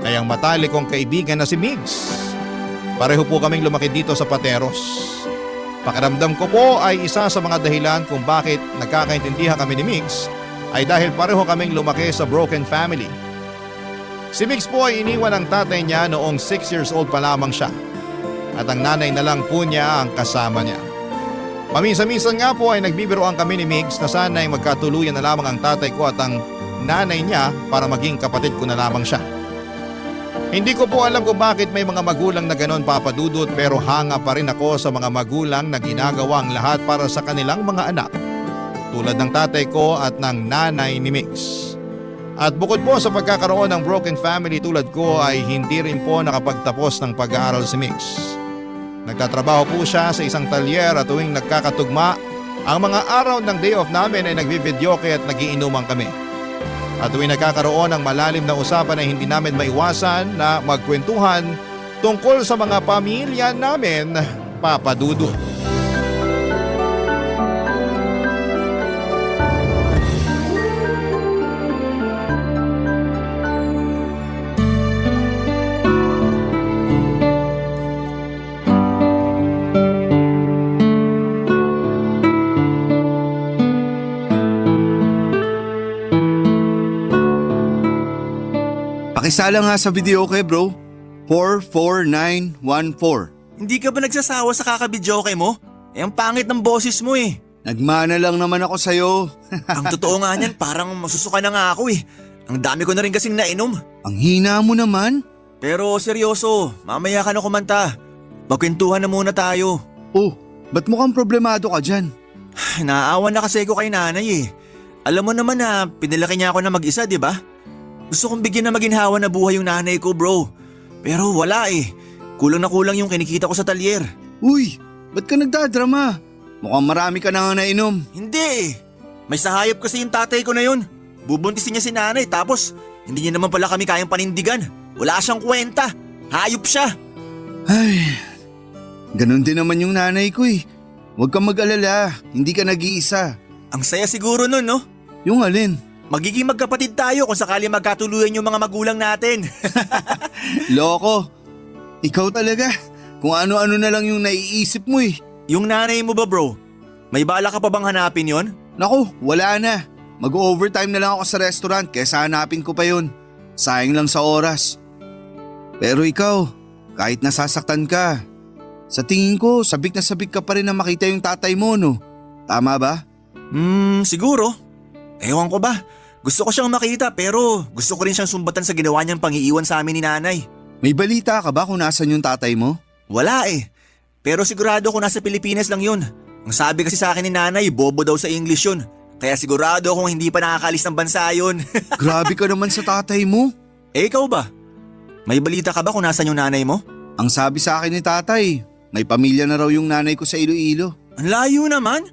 ay ang matalik kong kaibigan na si Migs. Pareho po kaming lumaki dito sa Pateros. Pakiramdam ko po ay isa sa mga dahilan kung bakit nagkakaintindihan kami ni Migs ay dahil pareho kaming lumaki sa broken family. Si Migs po ay iniwan ng tatay niya noong 6 years old pa lamang siya at ang nanay na lang po niya ang kasama niya. Paminsan-minsan nga po ay nagbibiroan kami ni Migs na sana ay magkatuluyan na lamang ang tatay ko at ang nanay niya para maging kapatid ko na lamang siya. Hindi ko po alam kung bakit may mga magulang na ganon, Papa Dudut, pero hanga pa rin ako sa mga magulang na ginagawa ang lahat para sa kanilang mga anak. Tulad ng tatay ko at ng nanay ni Migs. At bukod po sa pagkakaroon ng broken family tulad ko ay hindi rin po nakapagtapos ng pag-aaral si Migs. Nagtatrabaho po siya sa isang talyer at tuwing nagkakatugma, ang mga araw ng day off namin ay nagbividyoke at nagiinuman kami. At tuwing nagkakaroon ng malalim na usapan ay hindi namin maiwasan na magkwentuhan tungkol sa mga pamilya namin, Papa Dudut. Pakisala nga sa video kay bro. 44914. Hindi ka ba nagsasawa sa kakabidyoke mo? Eh ang pangit ng boses mo eh. Nagmana lang naman ako sa'yo. Ang totoo nga niyan, parang masusuka na nga ako eh. Ang dami ko na rin kasing nainom. Ang hina mo naman. Pero seryoso, mamaya ka na kumanta. Magkwentuhan na muna tayo. Oh, ba't mukhang problemado ka dyan? Naaawa na kasi ako kay nanay eh. Alam mo naman na pinalaki niya ako na mag-isa, di ba? Gusto kong bigyan na maginhawa na buhay yung nanay ko, bro. Pero wala eh. Kulang na kulang yung kinikita ko sa talyer. Uy, ba't ka nagdadrama? Mukhang marami ka na nga nainom. Hindi eh. May sahayop kasi yung tatay ko na yun. Bubuntisin niya si nanay tapos hindi niya naman pala kami kayang panindigan. Wala siyang kwenta. Hayop siya. Ay, ganun din naman yung nanay ko eh. Huwag kang mag-alala, hindi ka nag-iisa. Ang saya siguro nun, no? Yung alin? Magiging magkapatid tayo kung sakali magkatuluyan yung mga magulang natin. Loko. Ikaw talaga. Kung ano-ano na lang yung naiisip mo eh. Yung nanay mo ba bro? May bala ka pa bang hanapin yon? Naku, wala na. Mag-overtime na lang ako sa restaurant kaysa hanapin ko pa yun. Sayang lang sa oras. Pero ikaw, kahit nasasaktan ka, sa tingin ko sabik na sabik ka pa rin na makita yung tatay mo, no? Tama ba? Siguro. Ewan ko ba? Gusto ko siyang makita pero gusto ko rin siyang sumbatan sa ginawa niyang pangiiwan sa amin ni nanay. May balita ka ba kung nasan yung tatay mo? Wala eh. Pero sigurado ko nasa Pilipinas lang yun. Ang sabi kasi sa akin ni nanay, bobo daw sa English yun. Kaya sigurado akong hindi pa nakakalis ng bansa yun. Grabe ka naman sa tatay mo. Eh ikaw ba? May balita ka ba kung nasan yung nanay mo? Ang sabi sa akin ni tatay, may pamilya na raw yung nanay ko sa Iloilo. Ang layo naman.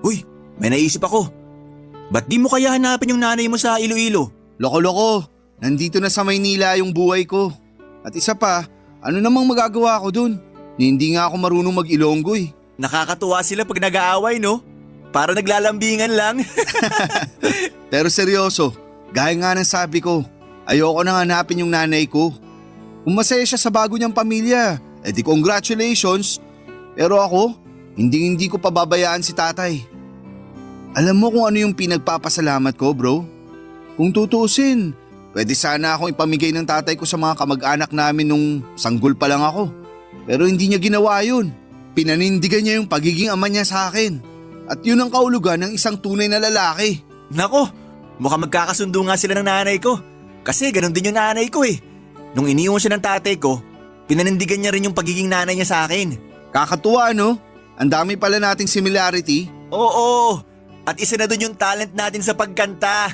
Uy, may naisip ako. Ba't di mo kaya hanapin yung nanay mo sa Iloilo? Loko-loko, nandito na sa Maynila yung buhay ko. At isa pa, ano namang magagawa ko dun? Hindi nga ako marunong mag-Ilonggo eh. Nakakatuwa sila pag nag-aaway, no? Para naglalambingan lang. Pero seryoso, gaya nga ng sabi ko, ayoko nang hanapin yung nanay ko. Kung masaya siya sa bago niyang pamilya, edi congratulations. Pero ako, hindi ko pababayaan si tatay. Alam mo kung ano yung pinagpapasalamat ko, bro? Kung tutuusin, pwede sana akong ipamigay ng tatay ko sa mga kamag-anak namin nung sanggol pa lang ako. Pero hindi niya ginawa yun. Pinanindigan niya yung pagiging ama niya sa akin. At yun ang kaulugan ng isang tunay na lalaki. Nako, mukhang magkakasundo nga sila ng nanay ko. Kasi ganun din yung nanay ko eh. Nung iniwan siya ng tatay ko, pinanindigan niya rin yung pagiging nanay niya sa akin. Kakatuwa, no? Ang dami pala nating similarity. Oo, at isa na dun yung talent natin sa pagkanta.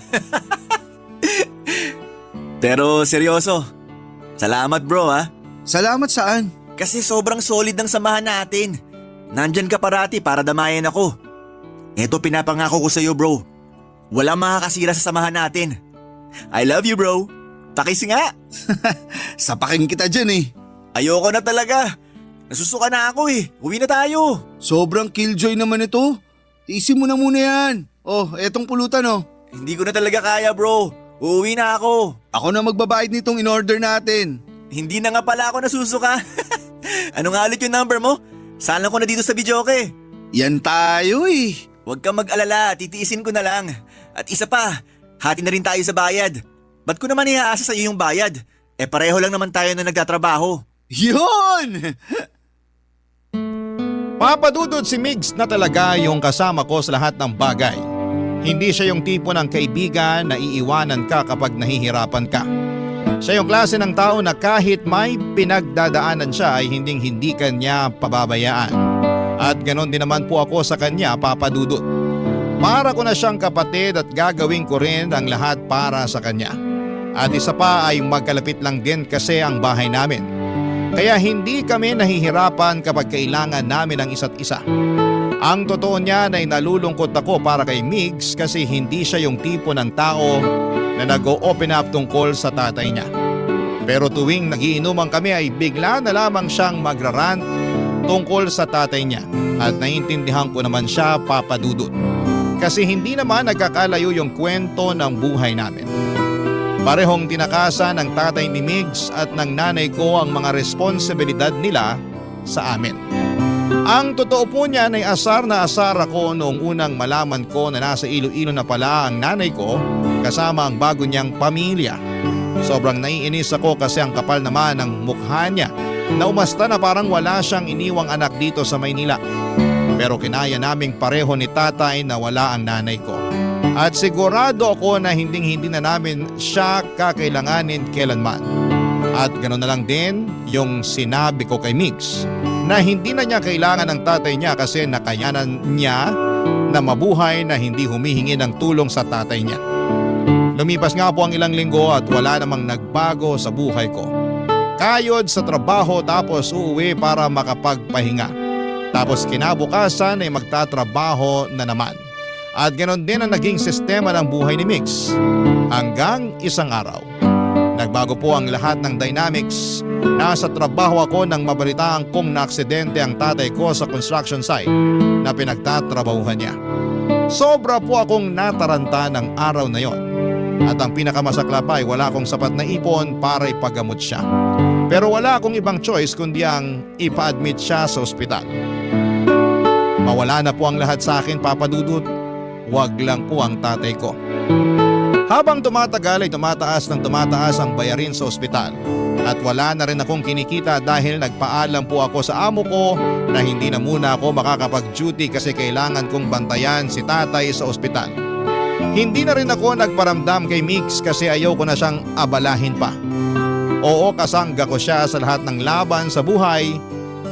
Pero seryoso, salamat bro ha. Salamat saan? Kasi sobrang solid ng samahan natin. Nandyan ka parati para damayan ako. Eto pinapangako ko sa'yo bro. Walang makakasira sa samahan natin. I love you bro. Takis nga. Sapakin kita dyan eh. Ayoko na talaga. Nasusuka na ako eh. Uwi na tayo. Sobrang killjoy naman ito. Tiisin mo na muna yan. Oh, etong pulutan oh. Hindi ko na talaga kaya bro. Uuwi na ako. Ako na magbabayad nitong in-order natin. Hindi na nga pala ako nasusuka. Ano nga ulit yung number mo? Saan lang ko na dito sa videoke? Yan tayo eh. Huwag kang mag-alala, titiisin ko na lang. At isa pa, hati na rin tayo sa bayad. Ba't ko naman iaasa sa iyo yung bayad? Eh pareho lang naman tayo na nagtatrabaho. Yun! Papadudod si Migs na talaga yung kasama ko sa lahat ng bagay. Hindi siya yung tipo ng kaibigan na iiwanan ka kapag nahihirapan ka. Siya yung klase ng tao na kahit may pinagdadaanan siya ay hindi kanya pababayaan. At ganon din naman po ako sa kanya, Papadudod. Para ko na siyang kapatid at gagawin ko rin ang lahat para sa kanya. At isa pa ay magkalapit lang din kasi ang bahay namin. Kaya hindi kami nahihirapan kapag kailangan namin ang isa't isa. Ang totoo niyan ay nalulungkot ako para kay Migs kasi hindi siya yung tipo ng tao na nag-o-open up tungkol sa tatay niya. Pero tuwing nagiinuman kami ay bigla na lamang siyang magrarant tungkol sa tatay niya at naiintindihan ko naman siya, Papadudod. Kasi hindi naman nagkakalayo yung kwento ng buhay namin. Parehong tinakasan ng tatay ni Migs at ng nanay ko ang mga responsibilidad nila sa amin. Ang totoo po niyan ay asar na asar ako noong unang malaman ko na nasa Iloilo na pala ang nanay ko kasama ang bago niyang pamilya. Sobrang naiinis ako kasi ang kapal naman ng mukha niya na umasta na parang wala siyang iniwang anak dito sa Maynila. Pero kinaya naming pareho ni tatay na wala ang nanay ko. At sigurado ako na hindi na namin siya kakailanganin kailanman. At ganoon na lang din yung sinabi ko kay Migs na hindi na niya kailangan ng tatay niya kasi nakayanan niya na mabuhay na hindi humihingi ng tulong sa tatay niya. Lumipas nga po ang ilang linggo at wala namang nagbago sa buhay ko. Kayod sa trabaho tapos uuwi para makapagpahinga. Tapos kinabukasan ay magtatrabaho na naman. At ganoon din ang naging sistema ng buhay ni Migs. Hanggang isang araw. Nagbago po ang lahat ng dynamics. Nasa trabaho ako nang mabalitaan kong naaksidente ang tatay ko sa construction site na pinagtatrabahuhan niya. Sobra po akong nataranta ng araw na yon. At ang pinakamasakla pa ay wala akong sapat na ipon para ipagamot siya. Pero wala akong ibang choice kundi ang ipa-admit siya sa ospital. Mawala na po ang lahat sa akin, Papa Dudut. Wag lang po ang tatay ko. Habang tumatagal ay tumataas ng tumataas ang bayarin sa ospital. At wala na rin akong kinikita dahil nagpaalam po ako sa amo ko na hindi na muna ako makakapag-duty kasi kailangan kong bantayan si tatay sa ospital. Hindi na rin ako nagparamdam kay Mix kasi ayaw ko na siyang abalahin pa. Oo, kasangga ko siya sa lahat ng laban sa buhay,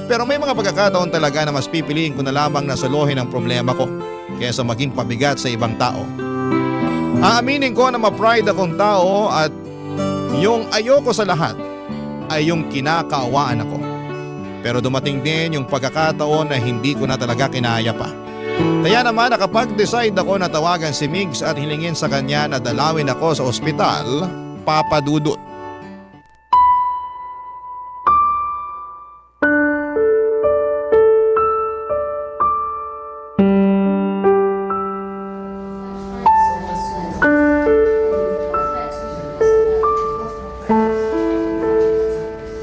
pero may mga pagkakataon talaga na mas pipiliin ko na lamang na solohin ang problema ko kaysa maging pabigat sa ibang tao. Aaminin ko na ma-pride akong tao at yung ayoko sa lahat ay yung kinakaawaan ako. Pero dumating din yung pagkakataon na hindi ko na talaga kinaya pa. Kaya naman nakapag-decide ako na tawagan si Migs at hilingin sa kanya na dalawin ako sa ospital, Papa Dudut.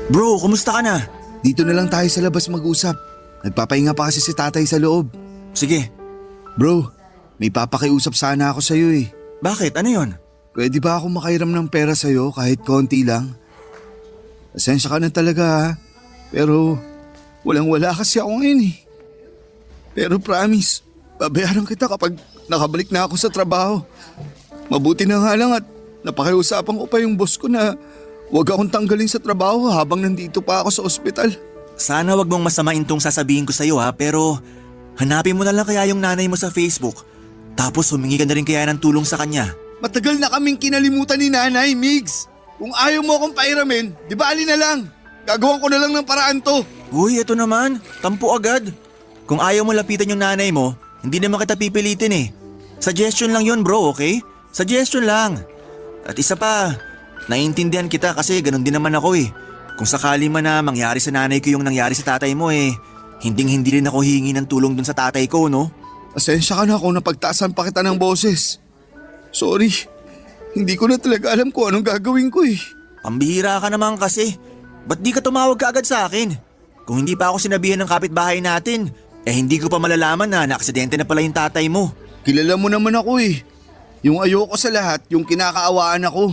Bro, kumusta ka na? Dito na lang tayo sa labas mag-usap. Nagpapahinga pa kasi si tatay sa loob. Sige. Bro, may papakiusap sana ako sa'yo eh. Bakit? Ano yon? Pwede ba ako makairam ng pera sa'yo kahit konti lang? Pasensya ka na talaga ha. Pero walang-wala kasi ako ngayon eh. Pero promise, babayaran kita kapag nakabalik na ako sa trabaho. Mabuti na nga lang at napakiusapan ko pa yung boss ko na huwag akong tanggalin sa trabaho habang nandito pa ako sa ospital. Sana wag mong masamain tong sasabihin ko sa'yo ha, pero hanapin mo na lang kaya yung nanay mo sa Facebook. Tapos humingi ka na rin kaya ng tulong sa kanya. Matagal na kaming kinalimutan ni Nanay, Migs. Kung ayaw mo akong pairamin, di ba alin na lang? Gagawin ko na lang ng paraan to. Uy, eto naman. Tampo agad. Kung ayaw mo lapitan yung nanay mo, hindi naman kita pipilitin eh. Suggestion lang yun bro, okay? Suggestion lang. At isa pa, naiintindihan kita kasi ganun din naman ako eh. Kung sakali man na mangyari sa nanay ko yung nangyari sa tatay mo eh, hindi rin ako hihingi ng tulong dun sa tatay ko, no? Pasensya ka na kung napagtaasan pa kita ng boses. Sorry, hindi ko na talaga alam kung anong gagawin ko eh. Pambihira ka naman kasi. Ba't di ka tumawag ka agad sa akin? Kung hindi pa ako sinabihan ng kapitbahay natin, hindi ko pa malalaman na naaksidente na pala yung tatay mo. Kilala mo naman ako eh. Yung ayoko sa lahat, yung kinakaawaan ako.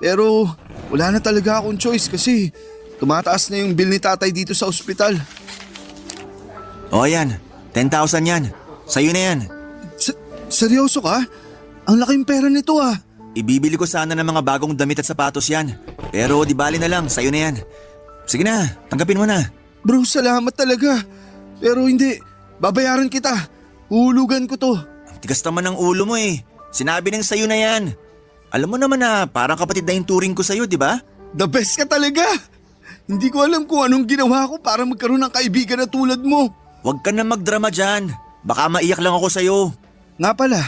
Pero wala na talaga akong choice kasi tumataas na yung bill ni tatay dito sa ospital. O yan, 10,000 yan. Sa'yo na yan. Seryoso ka? Ang laking pera nito ah. Ibibili ko sana ng mga bagong damit at sapatos yan. Pero di bali na lang, sa'yo na yan. Sige na, tanggapin mo na. Bro, salamat talaga. Pero hindi, babayaran kita. Hulugan ko to. Tigas naman ng ulo mo eh. Sinabi nang sa'yo na yan. Alam mo naman na parang kapatid na yung turing ko sa'yo, di ba? The best ka talaga. Hindi ko alam kung anong ginawa ko para magkaroon ng kaibigan na tulad mo. Huwag ka na magdrama dyan. Baka maiyak lang ako sa'yo. Nga pala,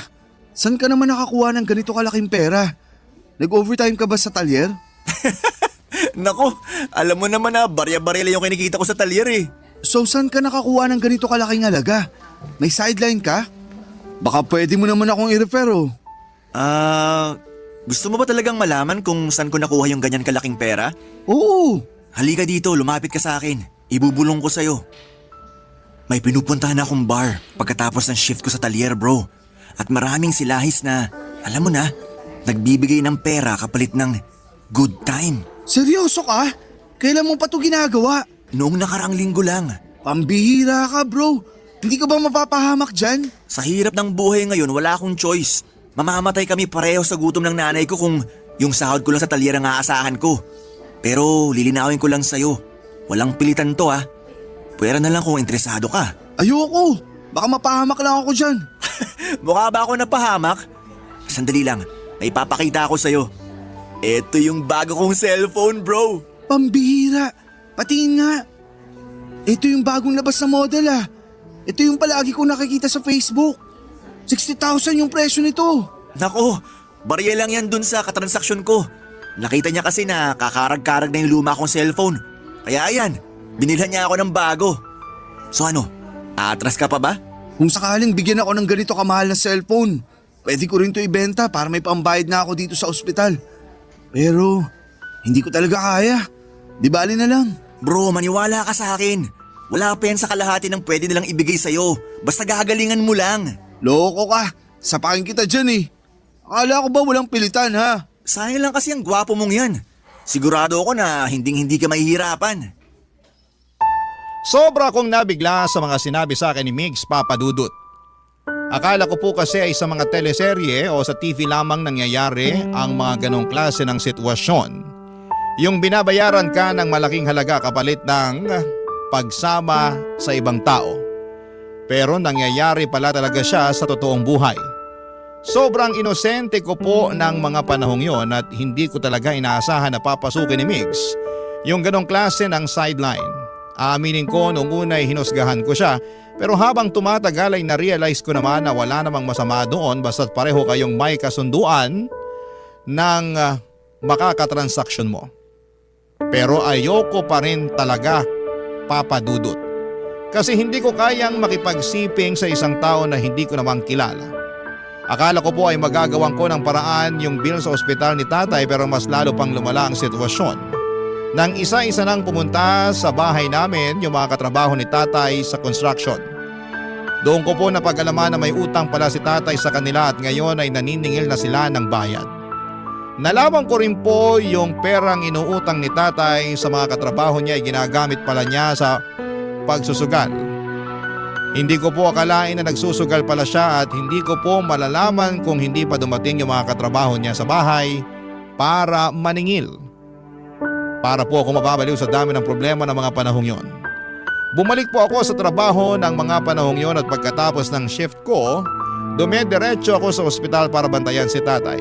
saan ka naman nakakuha ng ganito kalaking pera? Nag-overtime ka ba sa talyer? Nako, alam mo naman na barya-barya lang yung kinikita ko sa talyer eh. So saan ka nakakuha ng ganito kalaking halaga? May sideline ka? Baka pwede mo naman akong i-refer oh. Gusto mo ba talagang malaman kung saan ko nakuha yung ganyan kalaking pera? Oo. Halika dito, lumapit ka sa akin. Ibubulong ko sa'yo. May pinupuntahan akong bar pagkatapos ng shift ko sa talyer bro. At maraming silahis na, alam mo na, nagbibigay ng pera kapalit ng good time. Seryoso ka? Kailan mo pa ito ginagawa? Noong nakaraang linggo lang. Pambihira ka bro. Hindi ka ba mapapahamak dyan? Sa hirap ng buhay ngayon, wala akong choice. Mamamatay kami pareho sa gutom ng nanay ko kung yung sahod ko lang sa talyer ang aasahan ko. Pero lilinawin ko lang sa'yo, walang pilitan to ha. Pwera na lang kung interesado ka. Ayoko. Baka mapahamak lang ako dyan. Mukha ba ako napahamak? Sandali lang, may papakita ako sa'yo. Ito yung bago kong cellphone bro. Pambihira. Patingin nga. Ito yung bagong labas na model ah. Ito yung palagi kong nakikita sa Facebook. 60,000 yung presyo nito. Nako, barya lang yan dun sa katransaksyon ko. Nakita niya kasi na kakarag-karag na yung luma kong cellphone. Kaya ayan, binilhan niya ako ng bago. So ano, atras ka pa ba? Kung sakaling bigyan ako ng ganito kamahal na cellphone, pwede ko rin to ibenta para may pambayad na ako dito sa ospital. Pero hindi ko talaga kaya. Di bali na lang. Bro, maniwala ka sa akin. Wala pa yan sa kalahati ng pwede nilang ibigay sa'yo. Basta gagalingan mo lang. Loko ka. Sapakin kita dyan eh. Akala ko ba walang pilitan ha? Sayang lang kasi ang gwapo mong yan. Sigurado ako na hindi ka mahihirapan. Sobra akong nabigla sa mga sinabi sa akin ni Migs, Papa Dudut. Akala ko po kasi ay sa mga teleserye o sa TV lamang nangyayari ang mga ganong klase ng sitwasyon. Yung binabayaran ka ng malaking halaga kapalit ng pagsama sa ibang tao. Pero nangyayari pala talaga siya sa totoong buhay. Sobrang inosente ko po ng mga panahong yon at hindi ko talaga inaasahan na papasukin ni Migs yung ganong klase ng sideline. Aaminin ko noong una ay hinusgahan ko siya, pero habang tumatagal ay na-realize ko naman na wala namang masama doon basta't pareho kayong may kasunduan ng makakatransaksyon mo. Pero ayoko pa rin talaga, Papa Dudut. Kasi hindi ko kayang makipagsiping sa isang tao na hindi ko namang kilala. Akala ko po ay magagawan ko ng paraan yung bill sa ospital ni tatay, pero mas lalo pang lumala ang sitwasyon. Nang isa-isa nang pumunta sa bahay namin yung mga katrabaho ni tatay sa construction. Doon ko po napag-alaman na may utang pala si tatay sa kanila at ngayon ay naniningil na sila ng bayad. Nalaman ko rin po yung perang inuutang ni tatay sa mga katrabaho niya ay ginagamit pala niya sa pagsusugal. Hindi ko po akalain na nagsusugal pala siya at hindi ko po malalaman kung hindi pa dumating yung mga katrabaho niya sa bahay para maningil. Para po ako mababaliw sa dami ng problema ng mga panahong yon. Bumalik po ako sa trabaho ng mga panahong yon at pagkatapos ng shift ko, dumediretso ako sa ospital para bantayan si tatay.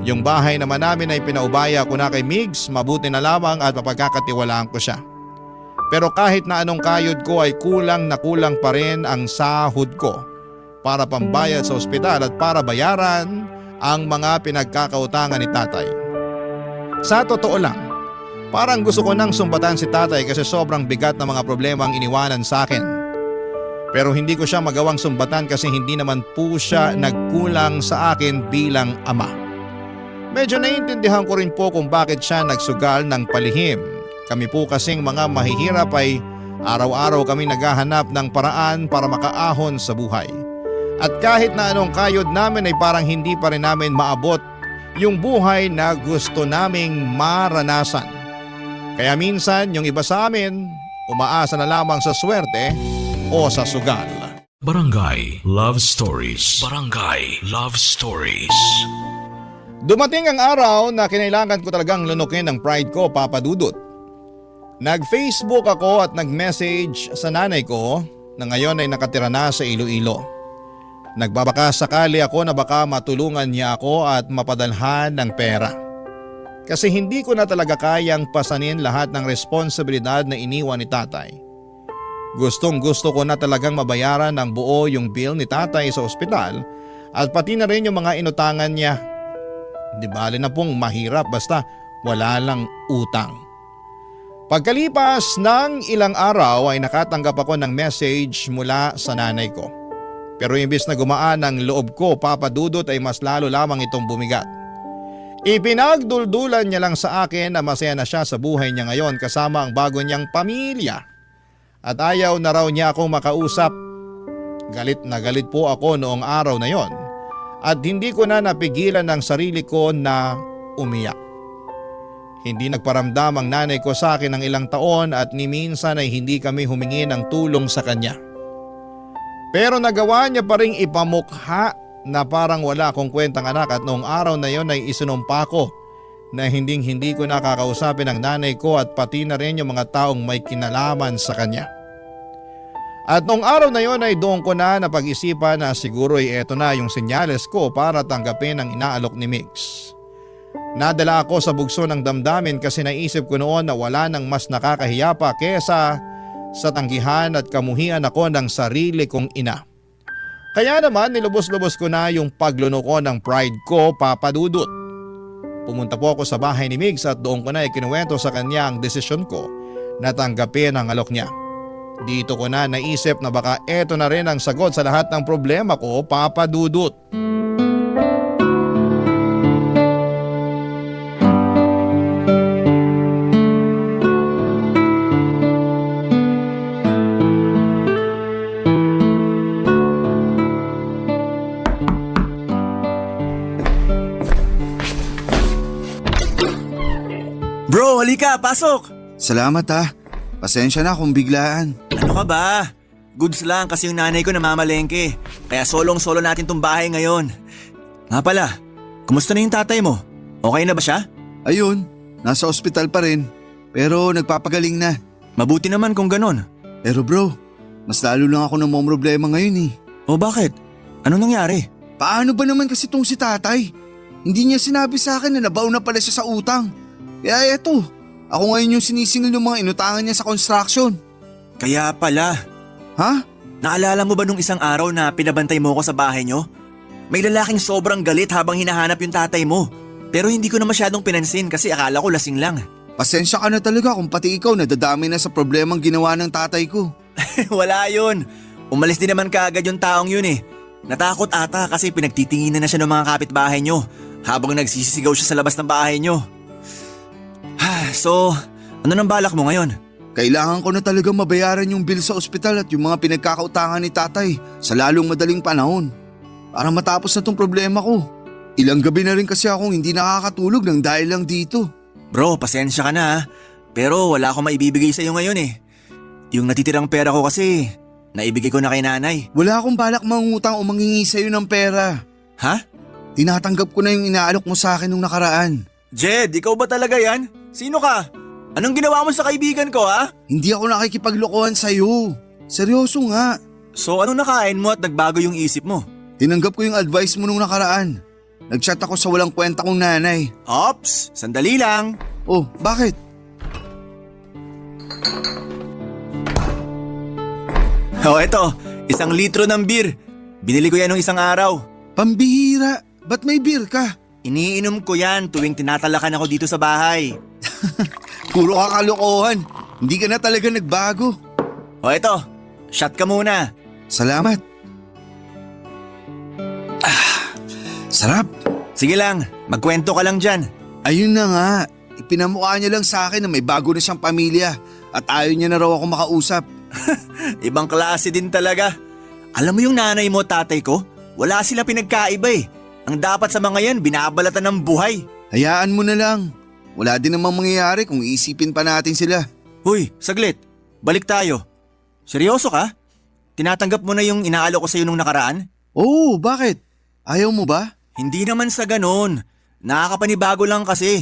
Yung bahay naman namin ay pinaubaya ko na kay Migs, mabuti na lamang at mapagkakatiwalaan ko siya. Pero kahit na anong kayod ko ay kulang na kulang pa rin ang sahod ko para pambayad sa ospital at para bayaran ang mga pinagkakautangan ni tatay. Sa totoo lang, parang gusto ko nang sumbatan si tatay kasi sobrang bigat na mga problema ang iniwanan sa akin. Pero hindi ko siya magawang sumbatan kasi hindi naman po siya nagkulang sa akin bilang ama. Medyo naiintindihan ko rin po kung bakit siya nagsugal ng palihim. Kami po kasing mga mahihirap ay araw-araw kami naghahanap ng paraan para makaahon sa buhay. At kahit na anong kayod namin ay parang hindi pa rin namin maabot yung buhay na gusto naming maranasan. Kaya minsan yung iba sa amin, umaasa na lamang sa swerte o sa sugal. Barangay Love Stories. Barangay Love Stories. Dumating ang araw na kinailangan ko talagang lunukin ang pride ko, Papa Dudut. Nag-Facebook ako at nag-message sa nanay ko na ngayon ay nakatira na sa Iloilo. Nagbabaka sakali ako na baka matulungan niya ako at mapadalhan ng pera. Kasi hindi ko na talaga kayang pasanin lahat ng responsibilidad na iniwan ni tatay. Gustong gusto ko na talagang mabayaran ng buo yung bill ni tatay sa ospital at pati na rin yung mga inutangan niya. Di bali na pong mahirap basta wala lang utang. Pagkalipas ng ilang araw ay nakatanggap ako ng message mula sa nanay ko. Pero imbis na gumaan ang loob ko, Papa Dudut, ay mas lalo lamang itong bumigat. Ipinagduldulan niya lang sa akin na masaya na siya sa buhay niya ngayon kasama ang bago niyang pamilya. At ayaw na raw niya akong makausap. Galit na galit po ako noong araw na yon. At hindi ko na napigilan ng sarili ko na umiyak. Hindi nagparamdam ang nanay ko sa akin ng ilang taon at ni minsan ay hindi kami humingi ng tulong sa kanya. Pero nagawa niya pa ring ipamukha na parang wala akong kwentang anak at noong araw na yon ay isinumpa ko na hindi ko nakakausapin ang nanay ko at pati na rin yung mga taong may kinalaman sa kanya. At noong araw na yon ay doon ko na napag-isipan na siguro ay eto na yung senyales ko para tanggapin ang inaalok ni Migs. Nadala ako sa bugso ng damdamin kasi naisip ko noon na wala nang mas nakakahiya pa kesa sa tanggihan at kamuhian ako ng sarili kong ina. Kaya naman nilubos-lubos ko na yung pagluno ko ng pride ko, Papa Dudut. Pumunta po ako sa bahay ni Migs at doon ko na ikinuwento sa kanya ang desisyon ko na tanggapin ang alok niya. Dito ko na naisip na baka eto na rin ang sagot sa lahat ng problema ko, Papa Dudut. Bro, halika, pasok! Salamat ha. Pasensya na kung biglaan. Ano ka ba? Goods lang kasi yung nanay ko namamalengke. Kaya solong-solo natin tong bahay ngayon. Nga pala, kumusta na yung tatay mo? Okay na ba siya? Ayun, nasa ospital pa rin. Pero nagpapagaling na. Mabuti naman kung ganon. Pero bro, mas lalo lang ako problema ngayon eh. O bakit? Ano nangyari? Paano ba naman kasi tong si tatay? Hindi niya sinabi sa akin na nabaon na pala siya sa utang. Kaya eto, ako ngayon yung sinisingil ng mga inutangan niya sa construction. Kaya pala. Ha? Naalala mo ba nung isang araw na pinabantay mo ko sa bahay nyo? May lalaking sobrang galit habang hinahanap yung tatay mo. Pero hindi ko na masyadong pinansin kasi akala ko lasing lang. Pasensya ka na talaga kung pati ikaw nadadami na sa problemang ginawa ng tatay ko. Wala yun. Umalis din naman kaagad yung taong yun eh. Natakot ata kasi pinagtitinginan na siya ng mga kapitbahay nyo habang nagsisisigaw siya sa labas ng bahay nyo. So, ano nang balak mo ngayon? Kailangan ko na talaga mabayaran yung bill sa ospital at yung mga pinagkakautangan ni tatay sa lalong madaling panahon. Para matapos na tong problema ko. Ilang gabi na rin kasi akong hindi nakakatulog ng dahil lang dito. Bro, pasensya ka na ha. Pero wala akong maibibigay sa'yo ngayon eh. Yung natitirang pera ko kasi, naibigay ko na kay nanay. Wala akong balak mangutang o mangingi sa'yo ng pera. Ha? Tinatanggap ko na yung inaalok mo sa akin nung nakaraan. Jed, ikaw ba talaga yan? Sino ka? Anong ginawa mo sa kaibigan ko ha? Hindi ako nakikipaglokohan sa'yo. Seryoso nga. So anong nakain mo at nagbago yung isip mo? Tinanggap ko yung advice mo nung nakaraan. Nag-chat ako sa walang kwenta kong nanay. Ops, sandali lang. Oh, bakit? Oh, eto, 1 litro ng beer. Binili ko yan nung isang araw. Pambihira, ba't may beer ka? Iniinom ko yan tuwing tinatalakan ako dito sa bahay. Puro ka kalokohan. Hindi ka na talaga nagbago. O eto, shot ka muna. Salamat. Sarap. Sige lang, magkwento ka lang dyan. Ayun na nga. Ipinamukha niya lang sa akin na may bago na siyang pamilya at ayaw niya na raw ako makausap. Ibang klase din talaga. Alam mo yung nanay mo, tatay ko? Wala sila pinagkaiba eh. Ang dapat sa mga yan, binabalatan ng buhay. Hayaan mo na lang. Wala din namang mangyayari kung iisipin pa natin sila. Huy, saglit. Balik tayo. Seryoso ka? Tinatanggap mo na yung inaalok ko sa'yo nung nakaraan? Oo, bakit? Ayaw mo ba? Hindi naman sa ganon. Nakakapanibago lang kasi.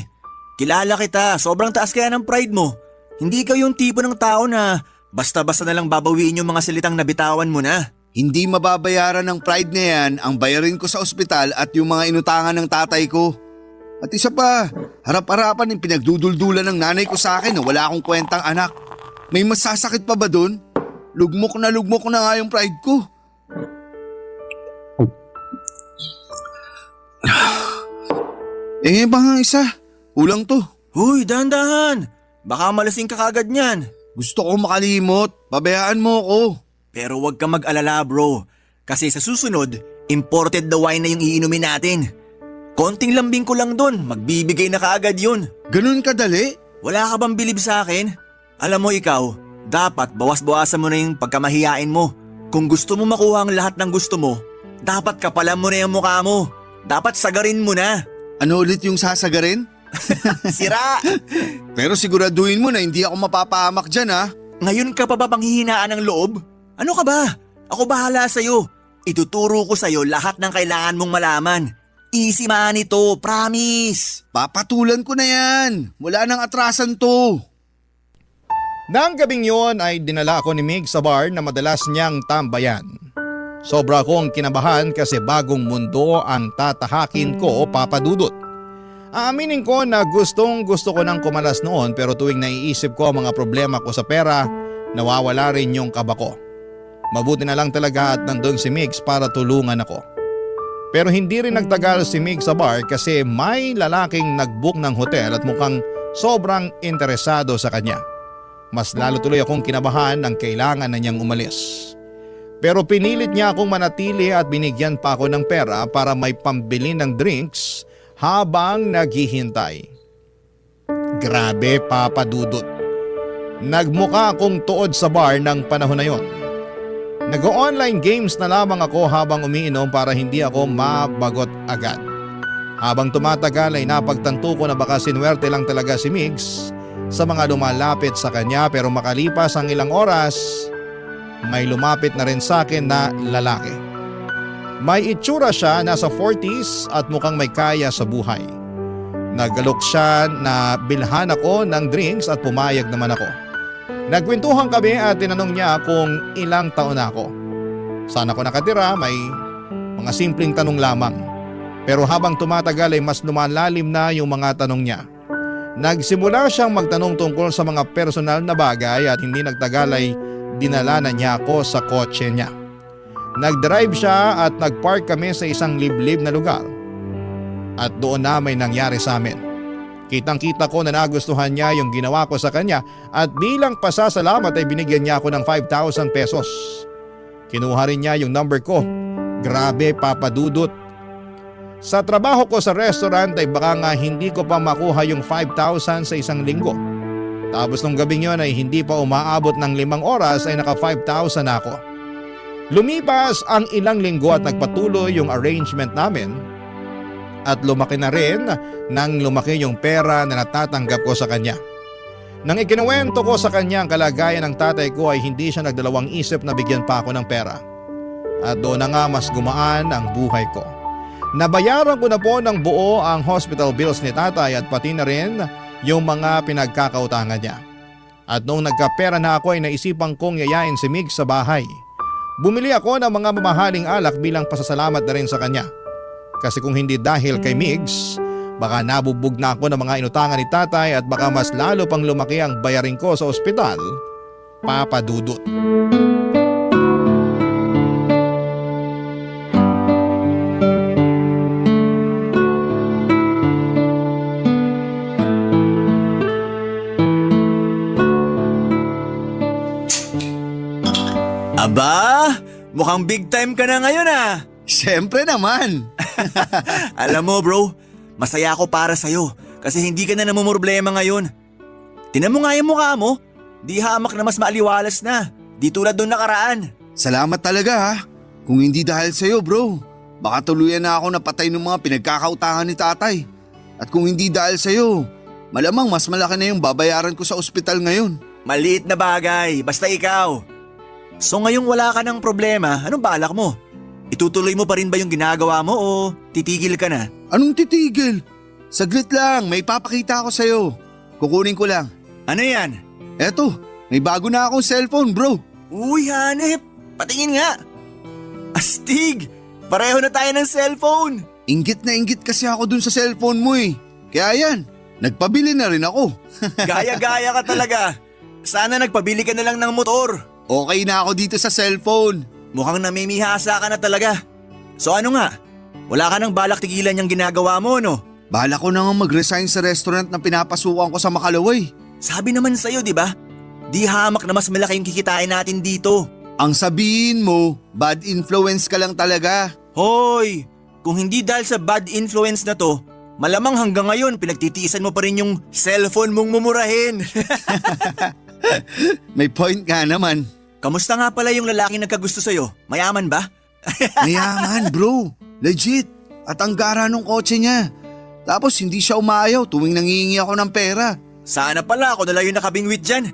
Kilala kita, sobrang taas kaya ng pride mo. Hindi ikaw yung tipo ng tao na basta-basta na lang babawiin yung mga salitang nabitawan mo na. Hindi mababayaran ng pride na yan ang bayarin ko sa ospital at yung mga inutangan ng tatay ko. At isa pa, harap-harapan yung pinagduduldulan ng nanay ko sa akin na wala akong kwentang anak. May masasakit pa ba dun? Lugmok na nga yung pride ko. Baka isa. Kulang to. Huy, dahan-dahan. Baka malasing ka kagad niyan. Gusto ko makalimot. Pabayaan mo ako. Pero wag ka mag-alala bro. Kasi sa susunod, imported na wine na yung iinumin natin. Konting lambing ko lang dun, magbibigay na kaagad yun. Ganun kadali? Wala ka bang bilib sa akin? Alam mo ikaw, dapat bawas-bawasan mo na yung pagkamahiyain mo. Kung gusto mo makuha ang lahat ng gusto mo, dapat kapalan mo na yung mukha mo. Dapat sagarin mo na. Ano ulit yung sasagarin? Sira! Pero siguraduhin mo na hindi ako mapapahamak dyan ha. Ngayon ka pa ba panghihinaan ng loob? Ano ka ba? Ako bahala sa'yo. Ituturo ko sa'yo lahat ng kailangan mong malaman. Easy man ito, promise. Papatulan ko na yan. Wala nang atrasan to. Nang gabing yon ay dinala ako ni Mig sa bar na madalas niyang tambayan. Sobra akong kinabahan kasi bagong mundo ang tatahakin ko, Papa Dudut. Aaminin ko na gustong gusto ko nang kumalas noon pero tuwing naiisip ko ang mga problema ko sa pera, nawawala rin yung kaba ko. Mabuti na lang talaga at nandun si Migs para tulungan ako. Pero hindi rin nagtagal si Migs sa bar kasi may lalaking nag-book ng hotel at mukhang sobrang interesado sa kanya. Mas lalo tuloy akong kinabahan nang kailangan na niyang umalis. Pero pinilit niya akong manatili at binigyan pa ako ng pera para may pambili ng drinks habang naghihintay. Grabe, Papa Dudut. Nagmukha akong tuod sa bar ng panahon na yon. Nag-online games na lamang ako habang umiinom para hindi ako mabagot agad. Habang tumatagal ay napagtanto ko na baka sinuwerte lang talaga si Migs sa mga lumalapit sa kanya, pero makalipas ang ilang oras, may lumapit na rin sa akin na lalaki. May itsura siya, nasa 40s at mukhang may kaya sa buhay. Nag-alok siya na bilhan ako ng drinks at pumayag naman ako. Nagkwentuhan kami at tinanong niya kung ilang taon na ako. Saan ako nakatira, may mga simpleng tanong lamang. Pero habang tumatagal ay mas lumalalim na yung mga tanong niya. Nagsimula siyang magtanong tungkol sa mga personal na bagay at hindi nagtagal ay dinala na niya ako sa kotse niya. Nag-drive siya at nag-park kami sa isang liblib na lugar. At doon na may nangyari sa amin. Kitang-kita ko na nagustuhan niya yung ginawa ko sa kanya at bilang pasasalamat ay binigyan niya ako ng 5,000 pesos. Kinuha rin niya yung number ko. Grabe, Papa Dudut. Sa trabaho ko sa restaurant ay baka nga hindi ko pa makuha yung 5,000 sa isang linggo. Tapos nung gabing yun ay hindi pa umaabot ng 5 oras ay naka 5,000 na ako. Lumipas ang ilang linggo at nagpatuloy yung arrangement namin at lumaki na rin nang lumaki yung pera na natatanggap ko sa kanya. Nang ikinuwento ko sa kanya ang kalagayan ng tatay ko ay hindi siya nagdalawang isip na bigyan pa ako ng pera. At doon na nga mas gumaan ang buhay ko. Nabayaran ko na po ng buo ang hospital bills ni tatay at pati na rin yung mga pinagkakautangan niya. At noong nagkapera na ako ay naisipan kong yayain si Mig sa bahay. Bumili ako ng mga mamahaling alak bilang pasasalamat na rin sa kanya. Kasi kung hindi dahil kay Migs, baka nabubog na ako ng mga inutangan ni tatay at baka mas lalo pang lumaki ang bayarin ko sa ospital, Papa Dudut. Aba, mukhang big time ka na ngayon ah. Siyempre naman. Alam mo bro, masaya ako para sa'yo kasi hindi ka na namumroblema ngayon. Tinan mo nga yung mukha mo, di hamak na mas maaliwalas na, di tulad doon nakaraan. Salamat talaga ha. Kung hindi dahil sa'yo bro, baka tuluyan na ako napatay ng mga pinagkakautangan ni tatay. At kung hindi dahil sa'yo, malamang mas malaki na yung babayaran ko sa ospital ngayon. Maliit na bagay, basta ikaw. So ngayong wala ka ng problema, anong balak mo? Itutuloy mo pa rin ba yung ginagawa mo o titigil ka na? Anong titigil? Saglit lang, may papakita ako sa'yo. Kukunin ko lang. Ano yan? Eto, may bago na akong cellphone bro. Uy hanep, patingin nga. Astig, pareho na tayo ng cellphone. Inggit na inggit kasi ako dun sa cellphone mo eh. Kaya yan, nagpabili na rin ako. Gaya-gaya ka talaga. Sana nagpabili ka na lang ng motor. Okay na ako dito sa cellphone. Mukhang namimihasa ka na talaga. So ano nga? Wala ka nang balak tigilan yung ginagawa mo, no? Bala ko na nga mag-resign sa restaurant na pinapasukan ko sa Makalaway. Sabi naman sa'yo, di ba? Di hamak na mas malaki yung kikitain natin dito. Ang sabihin mo, bad influence ka lang talaga. Hoy! Kung hindi dahil sa bad influence na to, malamang hanggang ngayon pinagtitiisan mo pa rin yung cellphone mong mumurahin. May point nga naman. Kamusta nga pala yung lalaking nagkagusto sa'yo? Mayaman ba? Mayaman bro, legit. At ang gara nung kotse niya. Tapos hindi siya umayaw tuwing nangihingi ako ng pera. Sana pala ako na lang yung nakabingwit dyan.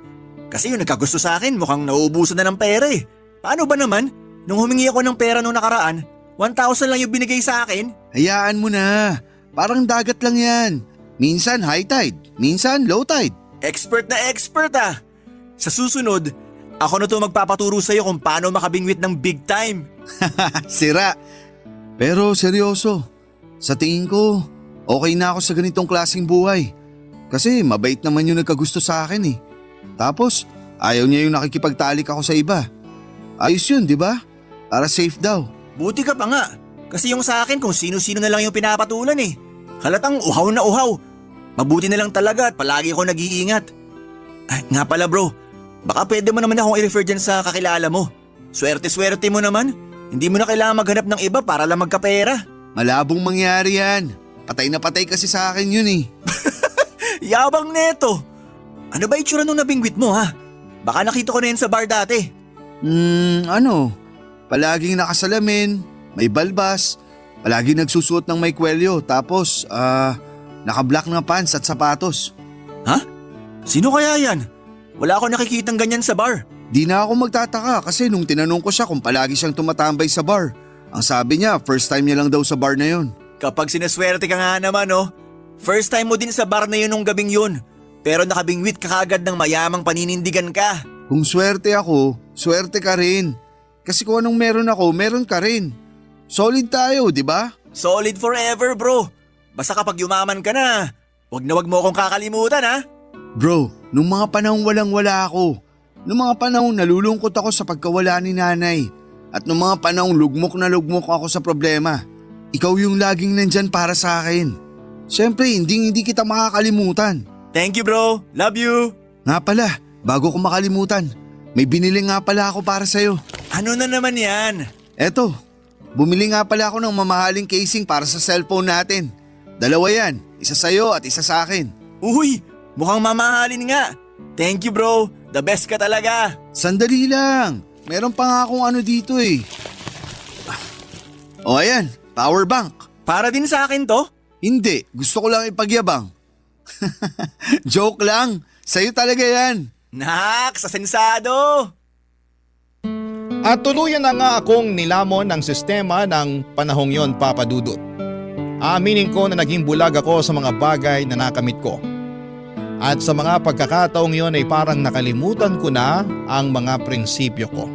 Kasi yung nagkagusto sa akin mukhang nauubusan na ng pera eh. Paano ba naman? Nung humingi ako ng pera nung nakaraan, 1,000 lang yung binigay sa akin. Hayaan mo na. Parang dagat lang yan. Minsan high tide, minsan low tide. Expert na expert ah. Sa susunod, ako na to magpapaturo sa'yo kung paano makabingwit ng big time. Sira. Pero seryoso, sa tingin ko, okay na ako sa ganitong klaseng buhay. Kasi mabait naman yung nagkagusto sa akin eh. Tapos, ayaw niya yung nakikipagtalik ako sa iba. Ayos yun, di ba? Para safe daw. Buti ka pa nga. Kasi yung sa akin kung sino-sino na lang yung pinapatulan eh. Halatang uhaw na uhaw. Mabuti na lang talaga at palagi ako nag-iingat. Ay, nga pala bro, baka pwede mo naman akong i-refer dyan sa kakilala mo. Swerte-swerte mo naman. Hindi mo na kailangan maghanap ng iba para lang magkapera. Malabong mangyari yan. Patay na patay kasi sa akin yun eh. Yabang neto. Ano ba itsura nung nabingwit mo ha? Baka nakita ko na yan sa bar dati. Palaging nakasalamin, may balbas, Palagi nagsusuot ng may kwelyo tapos naka-black na pants at sapatos. Ha? Sino kaya yan? Wala ako nakikitang ganyan sa bar. Di na ako magtataka kasi nung tinanong ko siya kung palagi siyang tumatambay sa bar, ang sabi niya first time niya lang daw sa bar na yun. Kapag sinaswerte ka nga naman first time mo din sa bar na yun nung gabing yun. Pero nakabingwit ka kagad ng mayamang paninindigan ka. Kung swerte ako, swerte ka rin. Kasi kung anong meron ako, meron ka rin. Solid tayo, di ba? Solid forever bro. Basta kapag yumaman ka na, wag mo akong kakalimutan ha. Bro, nung mga panahong walang-wala ako, nung mga panahong nalulungkot ako sa pagkawala ni nanay, at nung mga panahong lugmok na lugmok ako sa problema, ikaw yung laging nandyan para sa akin. Siyempre, hindi kita makakalimutan. Thank you bro, love you. Nga pala, bago ko makalimutan, may binili nga pala ako para sa'yo. Ano na naman yan? Eto, bumili nga pala ako ng mamahaling casing para sa cellphone natin. 2 yan, isa sa'yo at isa sa akin. Uy, mukhang mamahalin nga. Thank you bro, the best ka talaga. Sandali lang, meron pa nga akong ano dito eh. O ayan, power bank. Para din sa akin to? Hindi, gusto ko lang ipagyabang. Joke lang, sa'yo talaga yan. Nak, sa sensado. At tuluyan na nga akong nilamon ng sistema ng panahong yon, Papa Dudut. Aaminin ko na naging bulag ako sa mga bagay na nakamit ko. At sa mga pagkakataong yon ay parang nakalimutan ko na ang mga prinsipyo ko.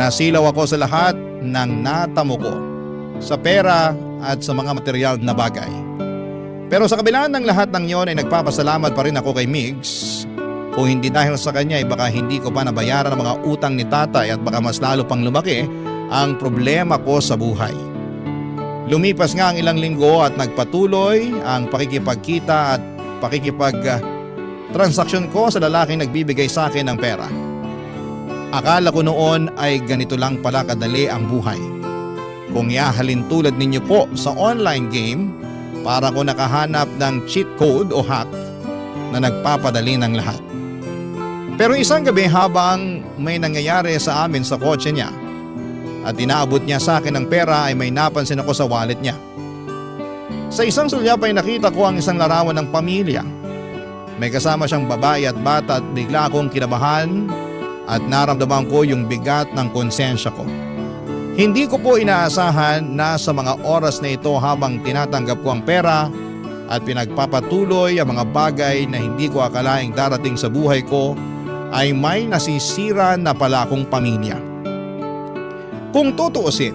Nasilaw ako sa lahat ng natamo ko, sa pera at sa mga material na bagay. Pero sa kabila ng lahat ng yon ay nagpapasalamat pa rin ako kay Migs. Kung hindi dahil sa kanya ay baka hindi ko pa nabayaran ang mga utang ni tatay at baka mas lalo pang lumaki ang problema ko sa buhay. Lumipas nga ang ilang linggo at nagpatuloy ang pakikipagkita at transaksyon ko sa lalaking nagbibigay sa akin ng pera. Akala ko noon ay ganito lang pala kadali ang buhay. Kung iahalin tulad ninyo po sa online game, para ko nakahanap ng cheat code o hack na nagpapadali ng lahat. Pero isang gabi habang may nangyayari sa amin sa kotse niya at inaabot niya sa akin ng pera ay may napansin ako sa wallet niya. Sa isang sulyap ay nakita ko ang isang larawan ng pamilya. May kasama siyang babae at bata at bigla akong kinabahan at naramdaman ko yung bigat ng konsensya ko. Hindi ko po inaasahan na sa mga oras na ito habang tinatanggap ko ang pera at pinagpapatuloy ang mga bagay na hindi ko akalaing darating sa buhay ko ay may nasisira na pala akong pamilya. Kung tutuusin,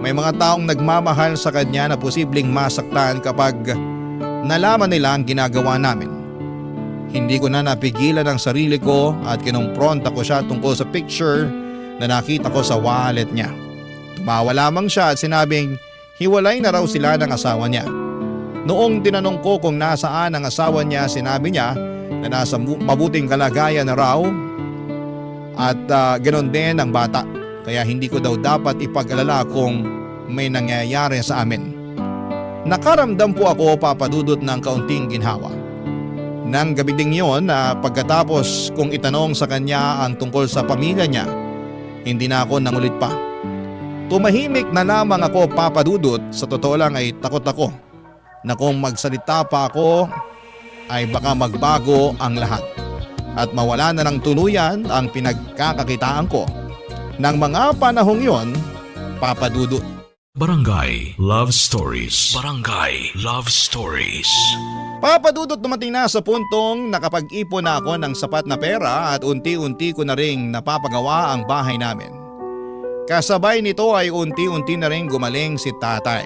may mga taong nagmamahal sa kanya na posibleng masaktan kapag nalaman nila ang ginagawa namin. Hindi ko na napigilan ang sarili ko at kinumpronta ko siya tungkol sa picture na nakita ko sa wallet niya. Tumawa lamang siya at sinabing hiwalay na raw sila ng asawa niya. Noong tinanong ko kung nasaan ang asawa niya, sinabi niya na nasa mabuting kalagayan na raw at ganoon din ang bata. Kaya hindi ko daw dapat ipag-alala kung may nangyayari sa amin. Nakaramdam po ako, Papa Dudut, ng kaunting ginhawa. Nang gabi ding yon na pagkatapos kong itanong sa kanya ang tungkol sa pamilya niya, hindi na ako nangulit pa. Tumahimik na lamang ako, Papa Dudut. Sa totoo lang ay takot ako na kung magsalita pa ako ay baka magbago ang lahat at mawala na ng tuluyan ang pinagkakakitaan ko. Nang mga panahong yon, Papa Dudut. Barangay Love Stories. Barangay Love Stories. Papa Dudut, dumating na sa puntong nakapag-ipon na ako ng sapat na pera at unti-unti ko na ring napapagawa ang bahay namin. Kasabay nito ay unti-unti na ring gumaling si tatay.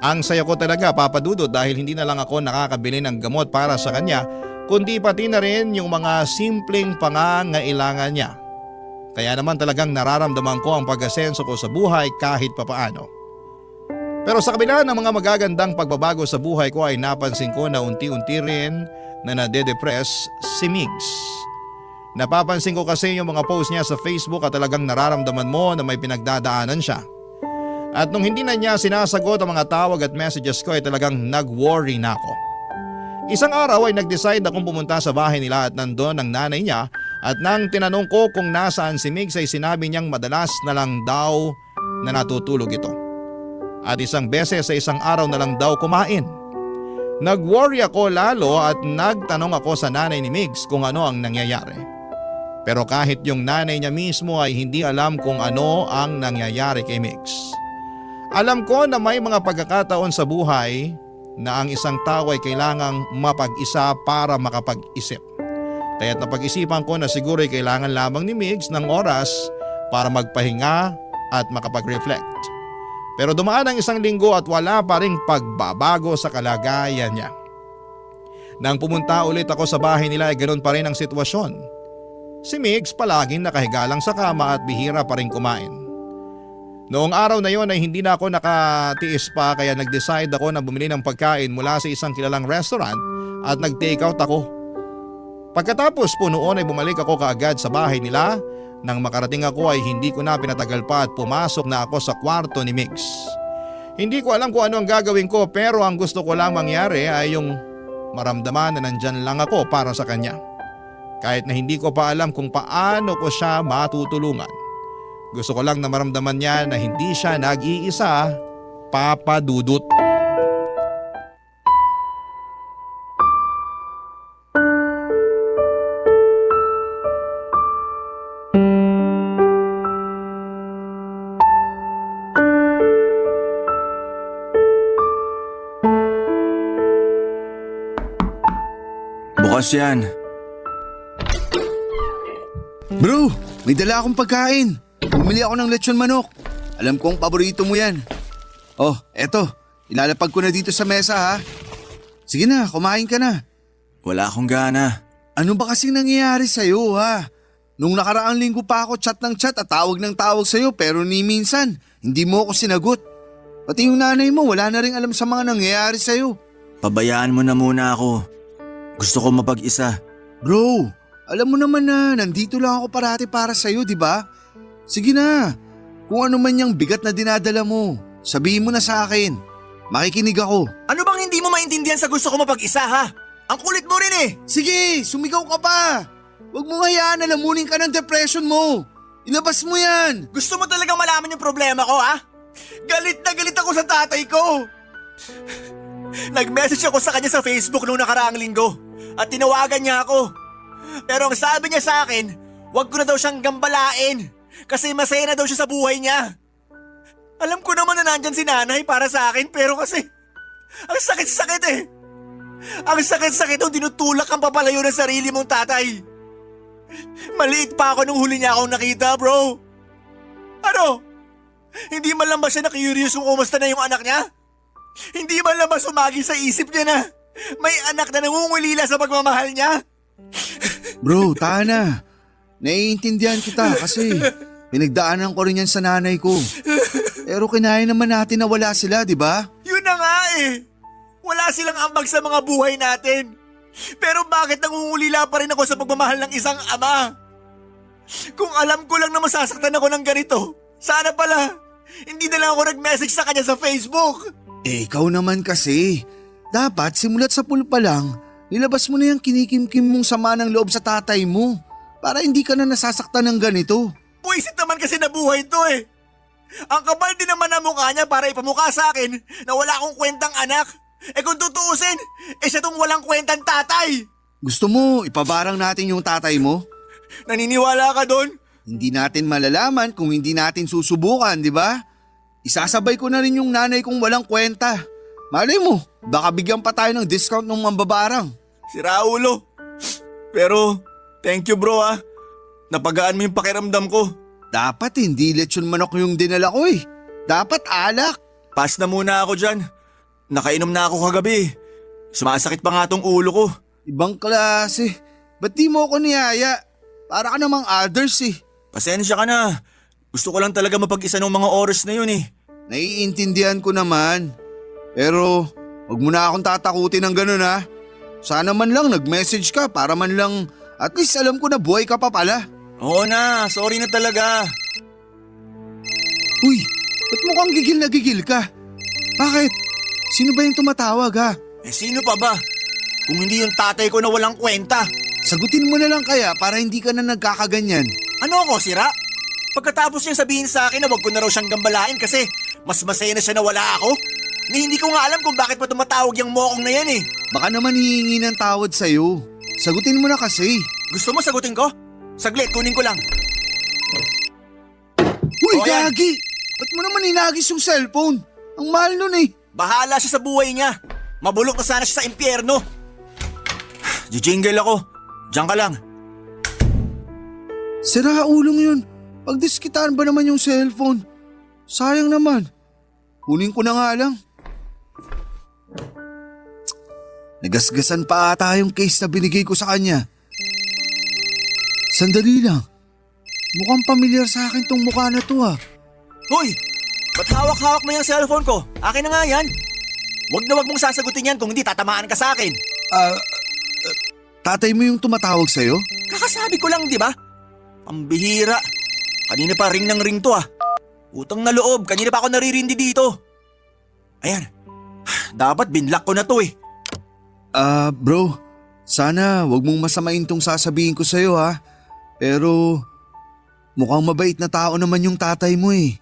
Ang saya ko talaga, Papa Dudut, dahil hindi na lang ako nakakabili ng gamot para sa kanya, kundi pati na rin yung mga simpleng pangangailangan niya. Kaya naman talagang nararamdaman ko ang pag-asenso ko sa buhay kahit papaano. Pero sa kabila ng mga magagandang pagbabago sa buhay ko ay napansin ko na unti-unti rin na nade-depress si Migs. Napapansin ko kasi yung mga post niya sa Facebook at talagang nararamdaman mo na may pinagdadaanan siya. At nung hindi na niya sinasagot ang mga tawag at messages ko ay talagang nag-worry na ako. Isang araw ay nag-decide akong pumunta sa bahay nila at nandoon ang nanay niya at nang tinanong ko kung nasaan si Migs ay sinabi niyang madalas na lang daw na natutulog ito. at isang beses sa isang araw na lang daw kumain. Nag-worry ako lalo at nagtanong ako sa nanay ni Migs kung ano ang nangyayari. Pero kahit yung nanay niya mismo ay hindi alam kung ano ang nangyayari kay Migs. Alam ko na may mga pagkakataon sa buhay na ang isang tao ay kailangang mapag-isa para makapag-isip. Kaya't napag-isipan ko na siguro ay kailangan lamang ni Migs ng oras para magpahinga at makapag-reflect. Pero dumaan ang isang linggo at wala pa ring pagbabago sa kalagayan niya. Nang pumunta ulit ako sa bahay nila ay ganoon pa rin ang sitwasyon. Si Migs palaging nakahiga lang sa kama at bihira pa rin kumain. Noong araw na yon ay hindi na ako nakatiis pa kaya nag-decide ako na bumili ng pagkain mula sa isang kilalang restaurant at nag-take out ako. Pagkatapos po noon ay bumalik ako kaagad sa bahay nila. Nang makarating ako ay hindi ko na pinatagal pa at pumasok na ako sa kwarto ni Migs. Hindi ko alam kung ano ang gagawin ko pero ang gusto ko lang mangyari ay yung maramdaman na nandyan lang ako para sa kanya. Kahit na hindi ko pa alam kung paano ko siya matutulungan. Gusto ko lang na maramdaman niya na hindi siya nag-iisa, Papa Dudut. Bukas yan. Bro, may dala akong pagkain. Bumili ako ng lechon manok. Alam kong paborito mo yan. Oh, eto. Ilalapag ko na dito sa mesa ha. Sige na, kumain ka na. Wala akong gana. Ano ba kasing nangyayari sa'yo ha? Nung nakaraang linggo pa ako chat ng chat at tawag ng tawag sa'yo pero ni minsan hindi mo ako sinagot. Pati yung nanay mo wala na rin alam sa mga nangyayari sa'yo. Pabayaan mo na muna ako. Gusto ko mapag-isa. Bro, alam mo naman na nandito lang ako parati para sa'yo, di ba? Sige na, kung ano man yung bigat na dinadala mo, sabihin mo na sa akin. Makikinig ako. Ano bang hindi mo maintindihan sa gusto ko mapag-isa ha? Ang kulit mo rin eh. Sige, sumigaw ka pa. Huwag mo hayaan na lamunin ka ng depression mo. Ilabas mo yan. Gusto mo talagang malaman yung problema ko ha? Galit na galit ako sa tatay ko. Nag-message ako sa kanya sa Facebook noong nakaraang linggo at tinawagan niya ako. Pero ang sabi niya sa akin, wag ko na daw siyang gambalain kasi masaya na daw siya sa buhay niya. Alam ko naman na nandyan si nanay para sa akin pero kasi ang sakit-sakit eh. Ang sakit-sakit nung tinutulak ang papalayo ng sarili mong tatay. Maliit pa ako nung huli niya akong nakita, bro. Ano? Hindi man lang ba siya na-curious kung kumusta na yung anak niya? Hindi man lang ba sumagi sa isip niya na may anak na nangungulila sa pagmamahal niya? Bro, tana. Naiintindihan kita kasi pinagdaanan ko rin yan sa nanay ko. Pero kinaya naman natin na wala sila, di ba? Yun na nga eh. Wala silang ambag sa mga buhay natin. Pero bakit nangungulila pa rin ako sa pagmamahal ng isang ama? Kung alam ko lang na masasaktan ako ng ganito, sana pala hindi na lang ako nag-message sa kanya sa Facebook. Eh, ikaw naman kasi. Dapat simulat sa pool pa lang, nilabas mo na yung kinikimkim mong sama ng loob sa tatay mo para hindi ka na nasasaktan ng ganito. Puisit naman kasi na buhay to eh. Ang kapal din naman ang mukha niya para ipamukha sa akin na wala akong kwentang anak. Eh kung tutuusin, siya tong walang kwentang tatay. Gusto mo ipabarang natin yung tatay mo? Naniniwala ka doon? Hindi natin malalaman kung hindi natin susubukan, di ba? Isasabay ko na rin yung nanay kong walang kwenta. Malay mo, baka bigyan pa tayo ng discount ng mambabarang. Si Raulo. Pero, thank you bro ah. Napagaan mo yung pakiramdam ko. Dapat hindi lechon manok yung dinala ko eh. Dapat alak. Pass na muna ako dyan. Nakainom na ako kagabi. Sumasakit pa nga tong ulo ko. Ibang klase. Ba't di mo ako niyaya? Para ka namang others eh. Pasensya ka na. Gusto ko lang talaga mapag-isa ng mga oras na yun eh. Naiintindihan ko naman. Pero wag mo na akong tatakutin ng ganun ha. Sana man lang nag-message ka para man lang at least alam ko na buhay ka pa pala. Oo na, sorry na talaga. Uy, ba't mukhang gigil na gigil ka? Bakit? Sino ba yung tumatawag ha? Eh sino pa ba? Kung hindi yung tatay ko na walang kwenta. Sagutin mo na lang kaya para hindi ka na nagkakaganyan. Ano ako, sira? Pagkatapos niyang sabihin sa akin na wag ko na raw siyang gambalain kasi Mas masaya na siya na wala ako? Ni hindi ko nga alam kung bakit pa tumatawag yung mokong na yan eh. Baka naman hihingi ng tawad sa'yo. Sagutin mo na kasi. Gusto mo sagutin ko? Saglit, kunin ko lang. Uy, O, ayan. Gagi! Ba't mo naman hinagis yung cellphone? Ang mahal nun eh. Bahala siya sa buhay niya. Mabulok na sana siya sa impyerno. Jijingle ako. Diyan ka lang. Sira ulong yun. Pagdiskitaan ba naman yung cellphone? Sayang naman. Kunin ko na nga lang. Nagasgasan pa ata yung case na binigay ko sa kanya. Sandali lang. Mukhang pamilyar sa akin tong mukha na to ah. Hoy! Ba't hawak-hawak mo yung cellphone ko? Akin na nga yan. Wag na wag mong sasagutin yan kung hindi tatamaan ka sa akin. Tatay mo yung tumatawag sa'yo? Kakasabi ko lang, di ba? Pambihira. Kanina pa ring ng ring to ah. Utang na loob, kanina pa ako naririndi dito. Ayan. Dapat binlock ko na to eh. Bro, sana wag mong masamain tong sasabihin ko sa'yo ha. Pero mukhang mabait na tao naman yung tatay mo eh.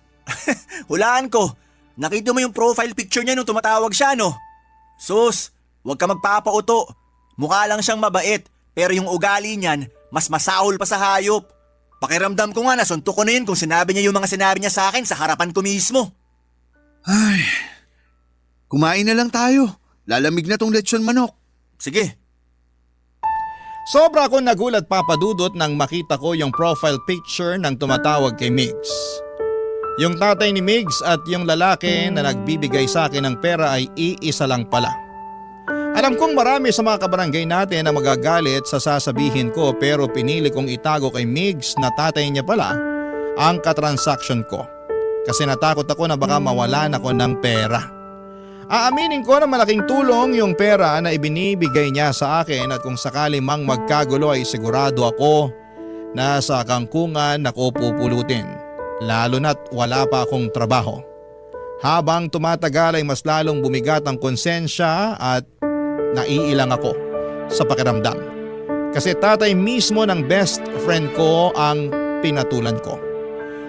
Hulaan ko. Nakita mo yung profile picture niya nung tumatawag siya, no? Sus, huwag ka magpapauto. Mukha lang siyang mabait, pero yung ugali niyan, mas masahol pa sa hayop. Pakiramdam ko nga nasuntok ko na yun kung sinabi niya yung mga sinabi niya sa akin sa harapan ko mismo. Ay, kumain na lang tayo. Lalamig na tong lechon manok. Sige. Sobra akong nagulat, Papa Dudut, nang makita ko yung profile picture ng tumatawag kay Migs. Yung tatay ni Migs at yung lalaki na nagbibigay sa akin ng pera ay iisa lang pala. Alam kong marami sa mga kabarangay natin na magagalit sa sasabihin ko, pero pinili kong itago kay Migs na tatay niya pala ang katransaksyon ko. Kasi natakot ako na baka mawalan ako ng pera. Aaminin ko na malaking tulong yung pera na ibinibigay niya sa akin, at kung sakali mang magkagulo ay sigurado ako na sa kangkungan ako pupulutin. Lalo na't wala pa akong trabaho. Habang tumatagal ay mas lalong bumigat ang konsensya at naiilang ako sa pakiramdam. Kasi tatay mismo ng best friend ko ang pinatulan ko.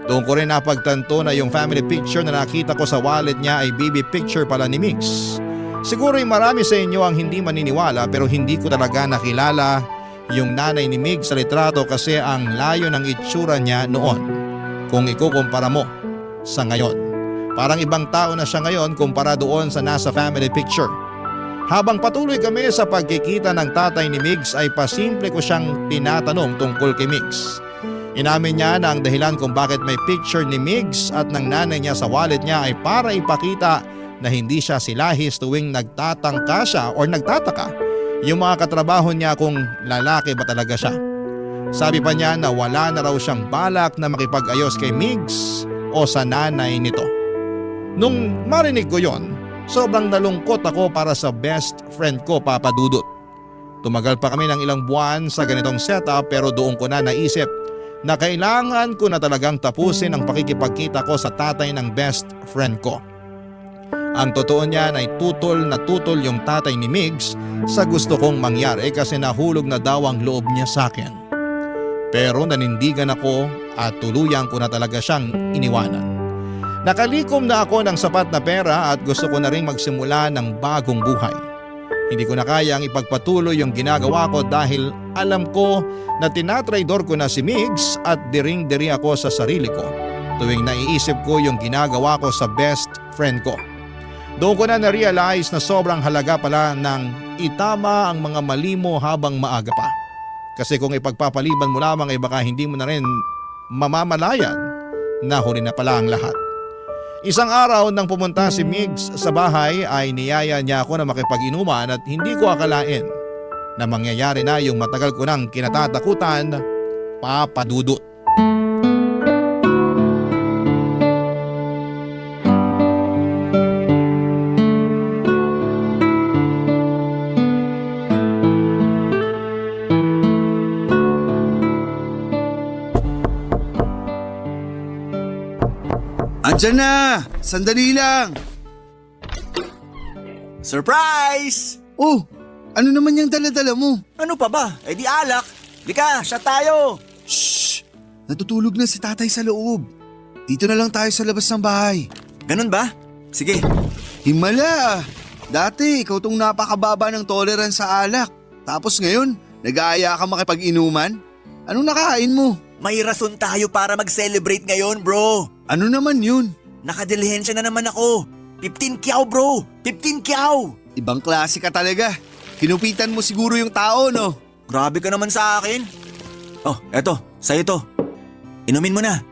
Doon ko rin napagtanto na yung family picture na nakita ko sa wallet niya ay baby picture pala ni Migs. Siguro yung marami sa inyo ang hindi maniniwala, pero hindi ko talaga nakilala yung nanay ni Migs sa litrato kasi ang layo ng itsura niya noon kung ikukumpara mo sa ngayon. Parang ibang tao na siya ngayon kumpara doon sa nasa family picture. Habang patuloy kami sa pagkikita ng tatay ni Migs ay pasimple ko siyang tinatanong tungkol kay Migs. Inamin niya na ang dahilan kung bakit may picture ni Migs at ng nanay niya sa wallet niya ay para ipakita na hindi siya silahis tuwing nagtatangka siya o nagtataka yung mga katrabaho niya kung lalaki ba talaga siya. Sabi pa niya na wala na raw siyang balak na makipag-ayos kay Migs o sa nanay nito. Nung marinig ko yon, sobrang nalungkot ako para sa best friend ko, Papa Dudut. Tumagal pa kami ng ilang buwan sa ganitong setup, pero doon ko na naisip na kailangan ko na talagang tapusin ang pakikipagkita ko sa tatay ng best friend ko. Ang totoo niyan ay tutol na tutol yung tatay ni Migs sa gusto kong mangyari kasi nahulog na daw ang loob niya sa akin. Pero nanindigan ako at tuluyan ko na talaga siyang iniwanan. Nakalikom na ako ng sapat na pera at gusto ko na rin magsimula ng bagong buhay. Hindi ko na kayang ipagpatuloy yung ginagawa ko dahil alam ko na tinatraidor ko na si Migs at diring-diri ako sa sarili ko tuwing naiisip ko yung ginagawa ko sa best friend ko. Doon ko na na-realize na sobrang halaga pala ng itama ang mga mali mo habang maaga pa. Kasi kung ipagpapaliban mo lamang ay baka hindi mo na rin mamamalayan na huli na pala ang lahat. Isang araw nang pumunta si Migs sa bahay ay niyaya niya ako na makipag-inuman at hindi ko akalain na mangyayari na yung matagal ko nang kinatatakutan, Papa Dudut. Andyan na! Sandali lang! Surprise! Oh, ano naman yung dala-dala mo? Ano pa ba? Eh di alak. Lika, shot tayo. Shhh! Natutulog na si tatay sa loob. Dito na lang tayo sa labas ng bahay. Ganun ba? Sige. Himala! Dati, ikaw tong napakababa ng tolerance sa alak. Tapos ngayon, nag-aaya ka makipag-inuman? Anong nakain mo? May rason tayo para mag-celebrate ngayon, bro. Ano naman yun? Nakadilihensya na naman ako. 15 kyaw, bro. 15 kyaw. Ibang klase ka talaga. Kinupitan mo siguro yung tao, no? Grabe ka naman sa akin. Oh, eto. Sa'yo to. Inumin mo na.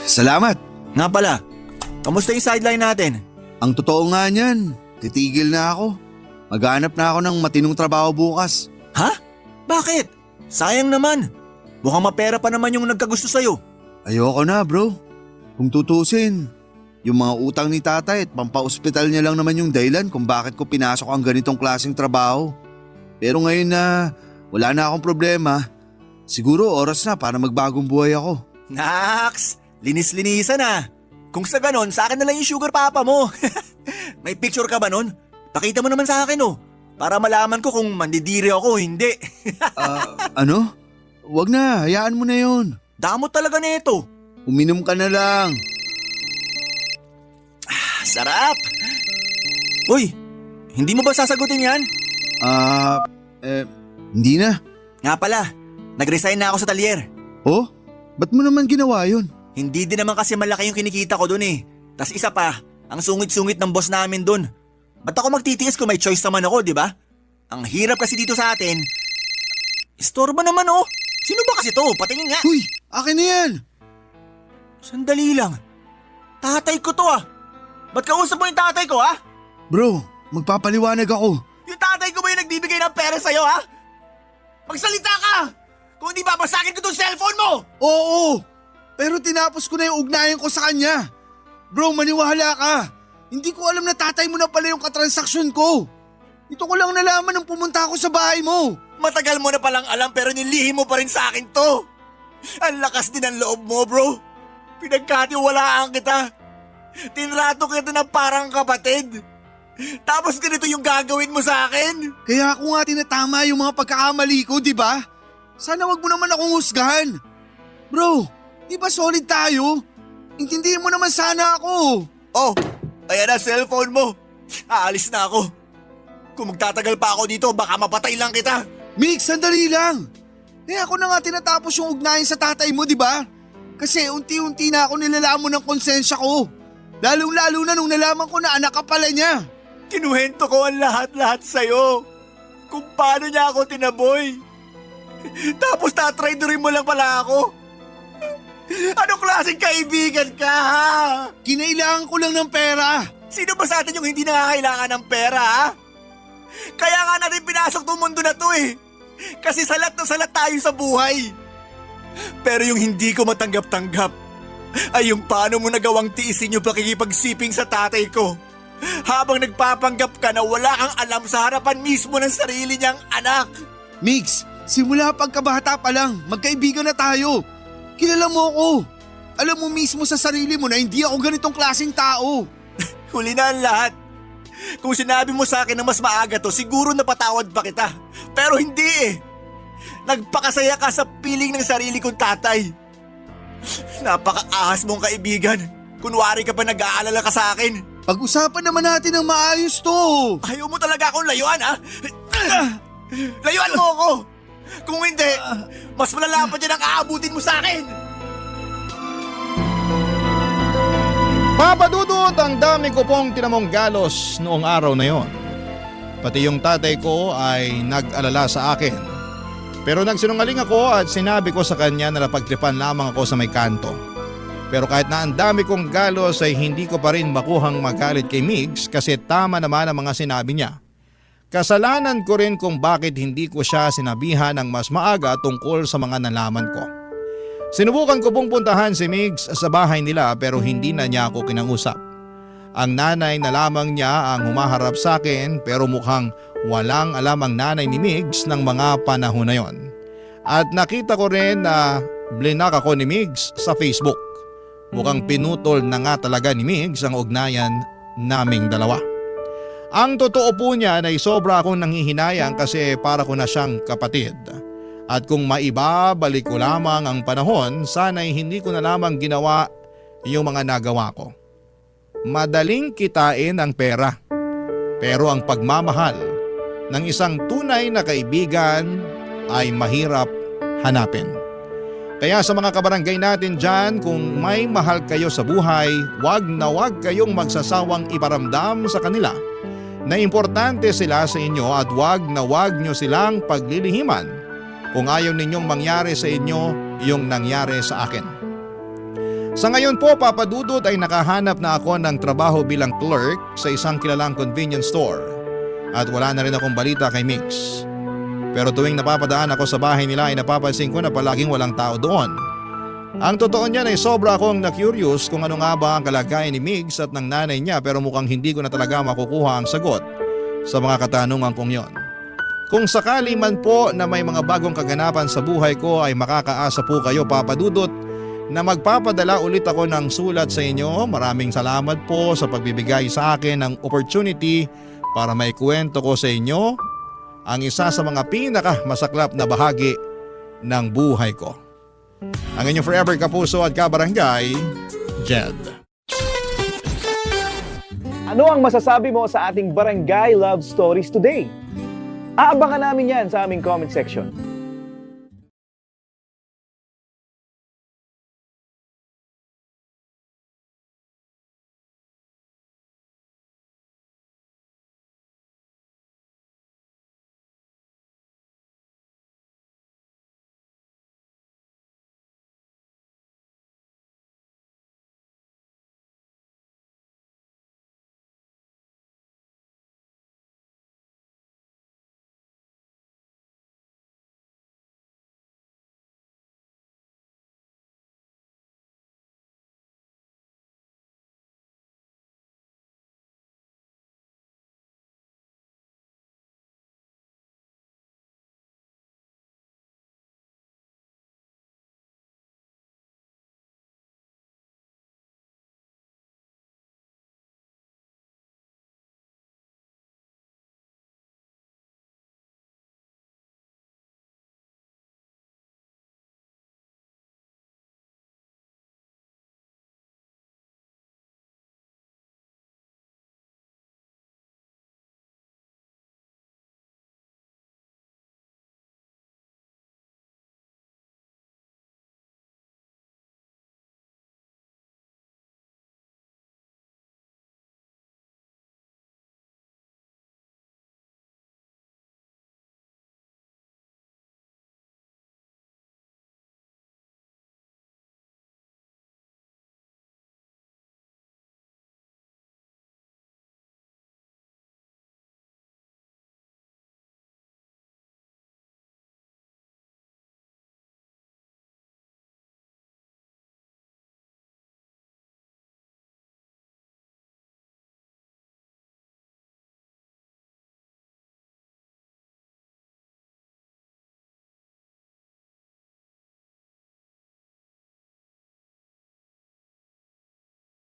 Salamat. Nga pala, kamusta yung sideline natin? Ang totoo nga niyan, titigil na ako. Maghanap na ako ng matinong trabaho bukas. Ha? Bakit? Sayang naman. Mukhang mapera pa naman yung nagkagusto sa'yo. Ayoko na, bro. Kung tutusin, yung mga utang ni tatay at pampa-ospital niya lang naman yung dahilan kung bakit ko pinasok ang ganitong klaseng trabaho. Pero ngayon na wala na akong problema, siguro oras na para magbagong buhay ako. Naks! Linis-linisan ah. Kung sa ganon, sa akin na lang yung sugar papa mo. May picture ka ba nun? Pakita mo naman sa akin oh. Para malaman ko kung mandidiri ako o hindi. Ano? Wag na, hayaan mo na yun. Damot talaga nito. Uminom ka na lang. Sarap! Uy, hindi mo ba sasagutin yan? Hindi na. Nga pala, nag-resign na ako sa talyer. Oh? Ba't mo naman ginawa yun? Hindi din naman kasi malaki yung kinikita ko dun eh. Tas isa pa, ang sungit-sungit ng boss namin dun. Ba't ako magtitiis kung may choice naman ako, di ba? Ang hirap kasi dito sa atin. Istorbo naman oh. Sino ba kasi to? Patingin nga. Uy, akin na yan. Sandali lang. Tatay ko to ah. Ba't kausap mo yung tatay ko ah? Bro, magpapaliwanag ako. Yung tatay ko ba yung nagbibigay ng pera sa'yo ha? Magsalita ka! Kung hindi babasagin ko tong cellphone mo! Oo, pero tinapos ko na yung ugnayan ko sa kanya. Bro, maniwala ka. Hindi ko alam na tatay mo na pala yung katransaksyon ko. Ito ko lang nalaman nung pumunta ako sa bahay mo. Matagal mo na palang alam pero nilihim mo pa rin sa akin to. Ang lakas din ng loob mo bro. Pinagkatiwalaan kita. Tinrato kita ng parang kapatid. Tapos ganito yung gagawin mo sa akin. Kaya ako nga tinatama yung mga pagkakamali ko, di ba? Sana wag mo naman akong husgahan. Bro, di ba solid tayo? Intindihin mo naman sana ako. Oh, ayan na cellphone mo. Aalis na ako. Kung magtatagal pa ako dito, baka mapatay lang kita. Mix, sandali lang. Ako na nga tinatapos yung ugnayan sa tatay mo, di ba? Kasi unti-unti na ako nilalamon ng konsensya ko. Lalong-lalo na nung nalaman ko na anak ka pala niya. Kinuhento ko ang lahat-lahat sa'yo. Kung paano niya ako tinaboy. Tapos tatraidorin mo lang pala ako. Anong klaseng kaibigan ka ha? Kinailangan ko lang ng pera. Sino ba sa atin yung hindi nangangailangan ng pera ha? Kaya nga natin pinasok tong mundo na to eh. Kasi salat na salat tayo sa buhay. Pero yung hindi ko matanggap-tanggap ay yung paano mo nagawang tiisin yung pakikipagsiping sa tatay ko. Habang nagpapanggap ka na wala kang alam sa harapan mismo ng sarili niyang anak. Mix, simula pagkabata pa lang, magkaibigan na tayo. Kilala mo ako. Alam mo mismo sa sarili mo na hindi ako ganitong klaseng tao. Huli na ang lahat. Kung sinabi mo sa akin na mas maaga to, siguro napatawad pa kita. Pero hindi eh. Nagpakasaya ka sa piling ng sarili kong tatay. Napaka-ahas mong kaibigan. Kunwari ka pa nag-aalala ka sa akin. Pag-usapan naman natin ng maayos to. Ayaw mo talaga akong layuan ha? Layuan mo ako. Kung hindi, mas malala pa dyan ang aabutin mo sa akin. Papadudot, ang dami ko pong tinamong galos noong araw na yon. Pati yung tatay ko ay nag-alala sa akin. Pero nagsinungaling ako at sinabi ko sa kanya na napagtripan lamang ako sa may kanto. Pero kahit na ang dami kong galos ay hindi ko pa rin makuhang magalit kay Migs kasi tama naman ang mga sinabi niya. Kasalanan ko rin kung bakit hindi ko siya sinabihan ng mas maaga tungkol sa mga nalaman ko. Sinubukan ko pong puntahan si Migs sa bahay nila pero hindi na niya ako kinangusap. Ang nanay na lamang niya ang humaharap sa akin pero mukhang walang alam ang nanay ni Migs ng mga panahon na yon. At nakita ko rin na blinak ako ni Migs sa Facebook. Mukhang pinutol na nga talaga ni Migs ang ugnayan naming dalawa. Ang totoo po niya ay sobra akong nanghihinayang kasi para ko na siyang kapatid. At kung maibabalik ko lamang ang panahon, sana'y hindi ko na lamang ginawa yung mga nagawa ko. Madaling kitain ang pera, pero ang pagmamahal ng isang tunay na kaibigan ay mahirap hanapin. Kaya sa mga kabarangay natin dyan, kung may mahal kayo sa buhay, wag na wag kayong magsasawang iparamdam sa kanila na importante sila sa inyo at wag na wag nyo silang paglilihiman kung ayaw ninyong mangyari sa inyo yung nangyari sa akin. Sa ngayon po, Papa Dudut, ay nakahanap na ako ng trabaho bilang clerk sa isang kilalang convenience store at wala na rin akong balita kay Mix. Pero tuwing napapadaan ako sa bahay nila ay napapansin ko na palaging walang tao doon. Ang totoo niyan ay sobra akong na-curious kung ano nga ba ang kalagayan ni Migs at ng nanay niya, pero mukhang hindi ko na talaga makukuha ang sagot sa mga katanungan kong yon. Kung sakali man po na may mga bagong kaganapan sa buhay ko ay makakaasa po kayo, Papa Dudut, na magpapadala ulit ako ng sulat sa inyo. Maraming salamat po sa pagbibigay sa akin ng opportunity para maikwento ko sa inyo ang isa sa mga pinakamasaklap na bahagi ng buhay ko. Ang inyong forever kapuso at kabarangay, Jed. Ano ang masasabi mo sa ating Barangay Love Stories today? Aabangan namin yan sa aming comment section.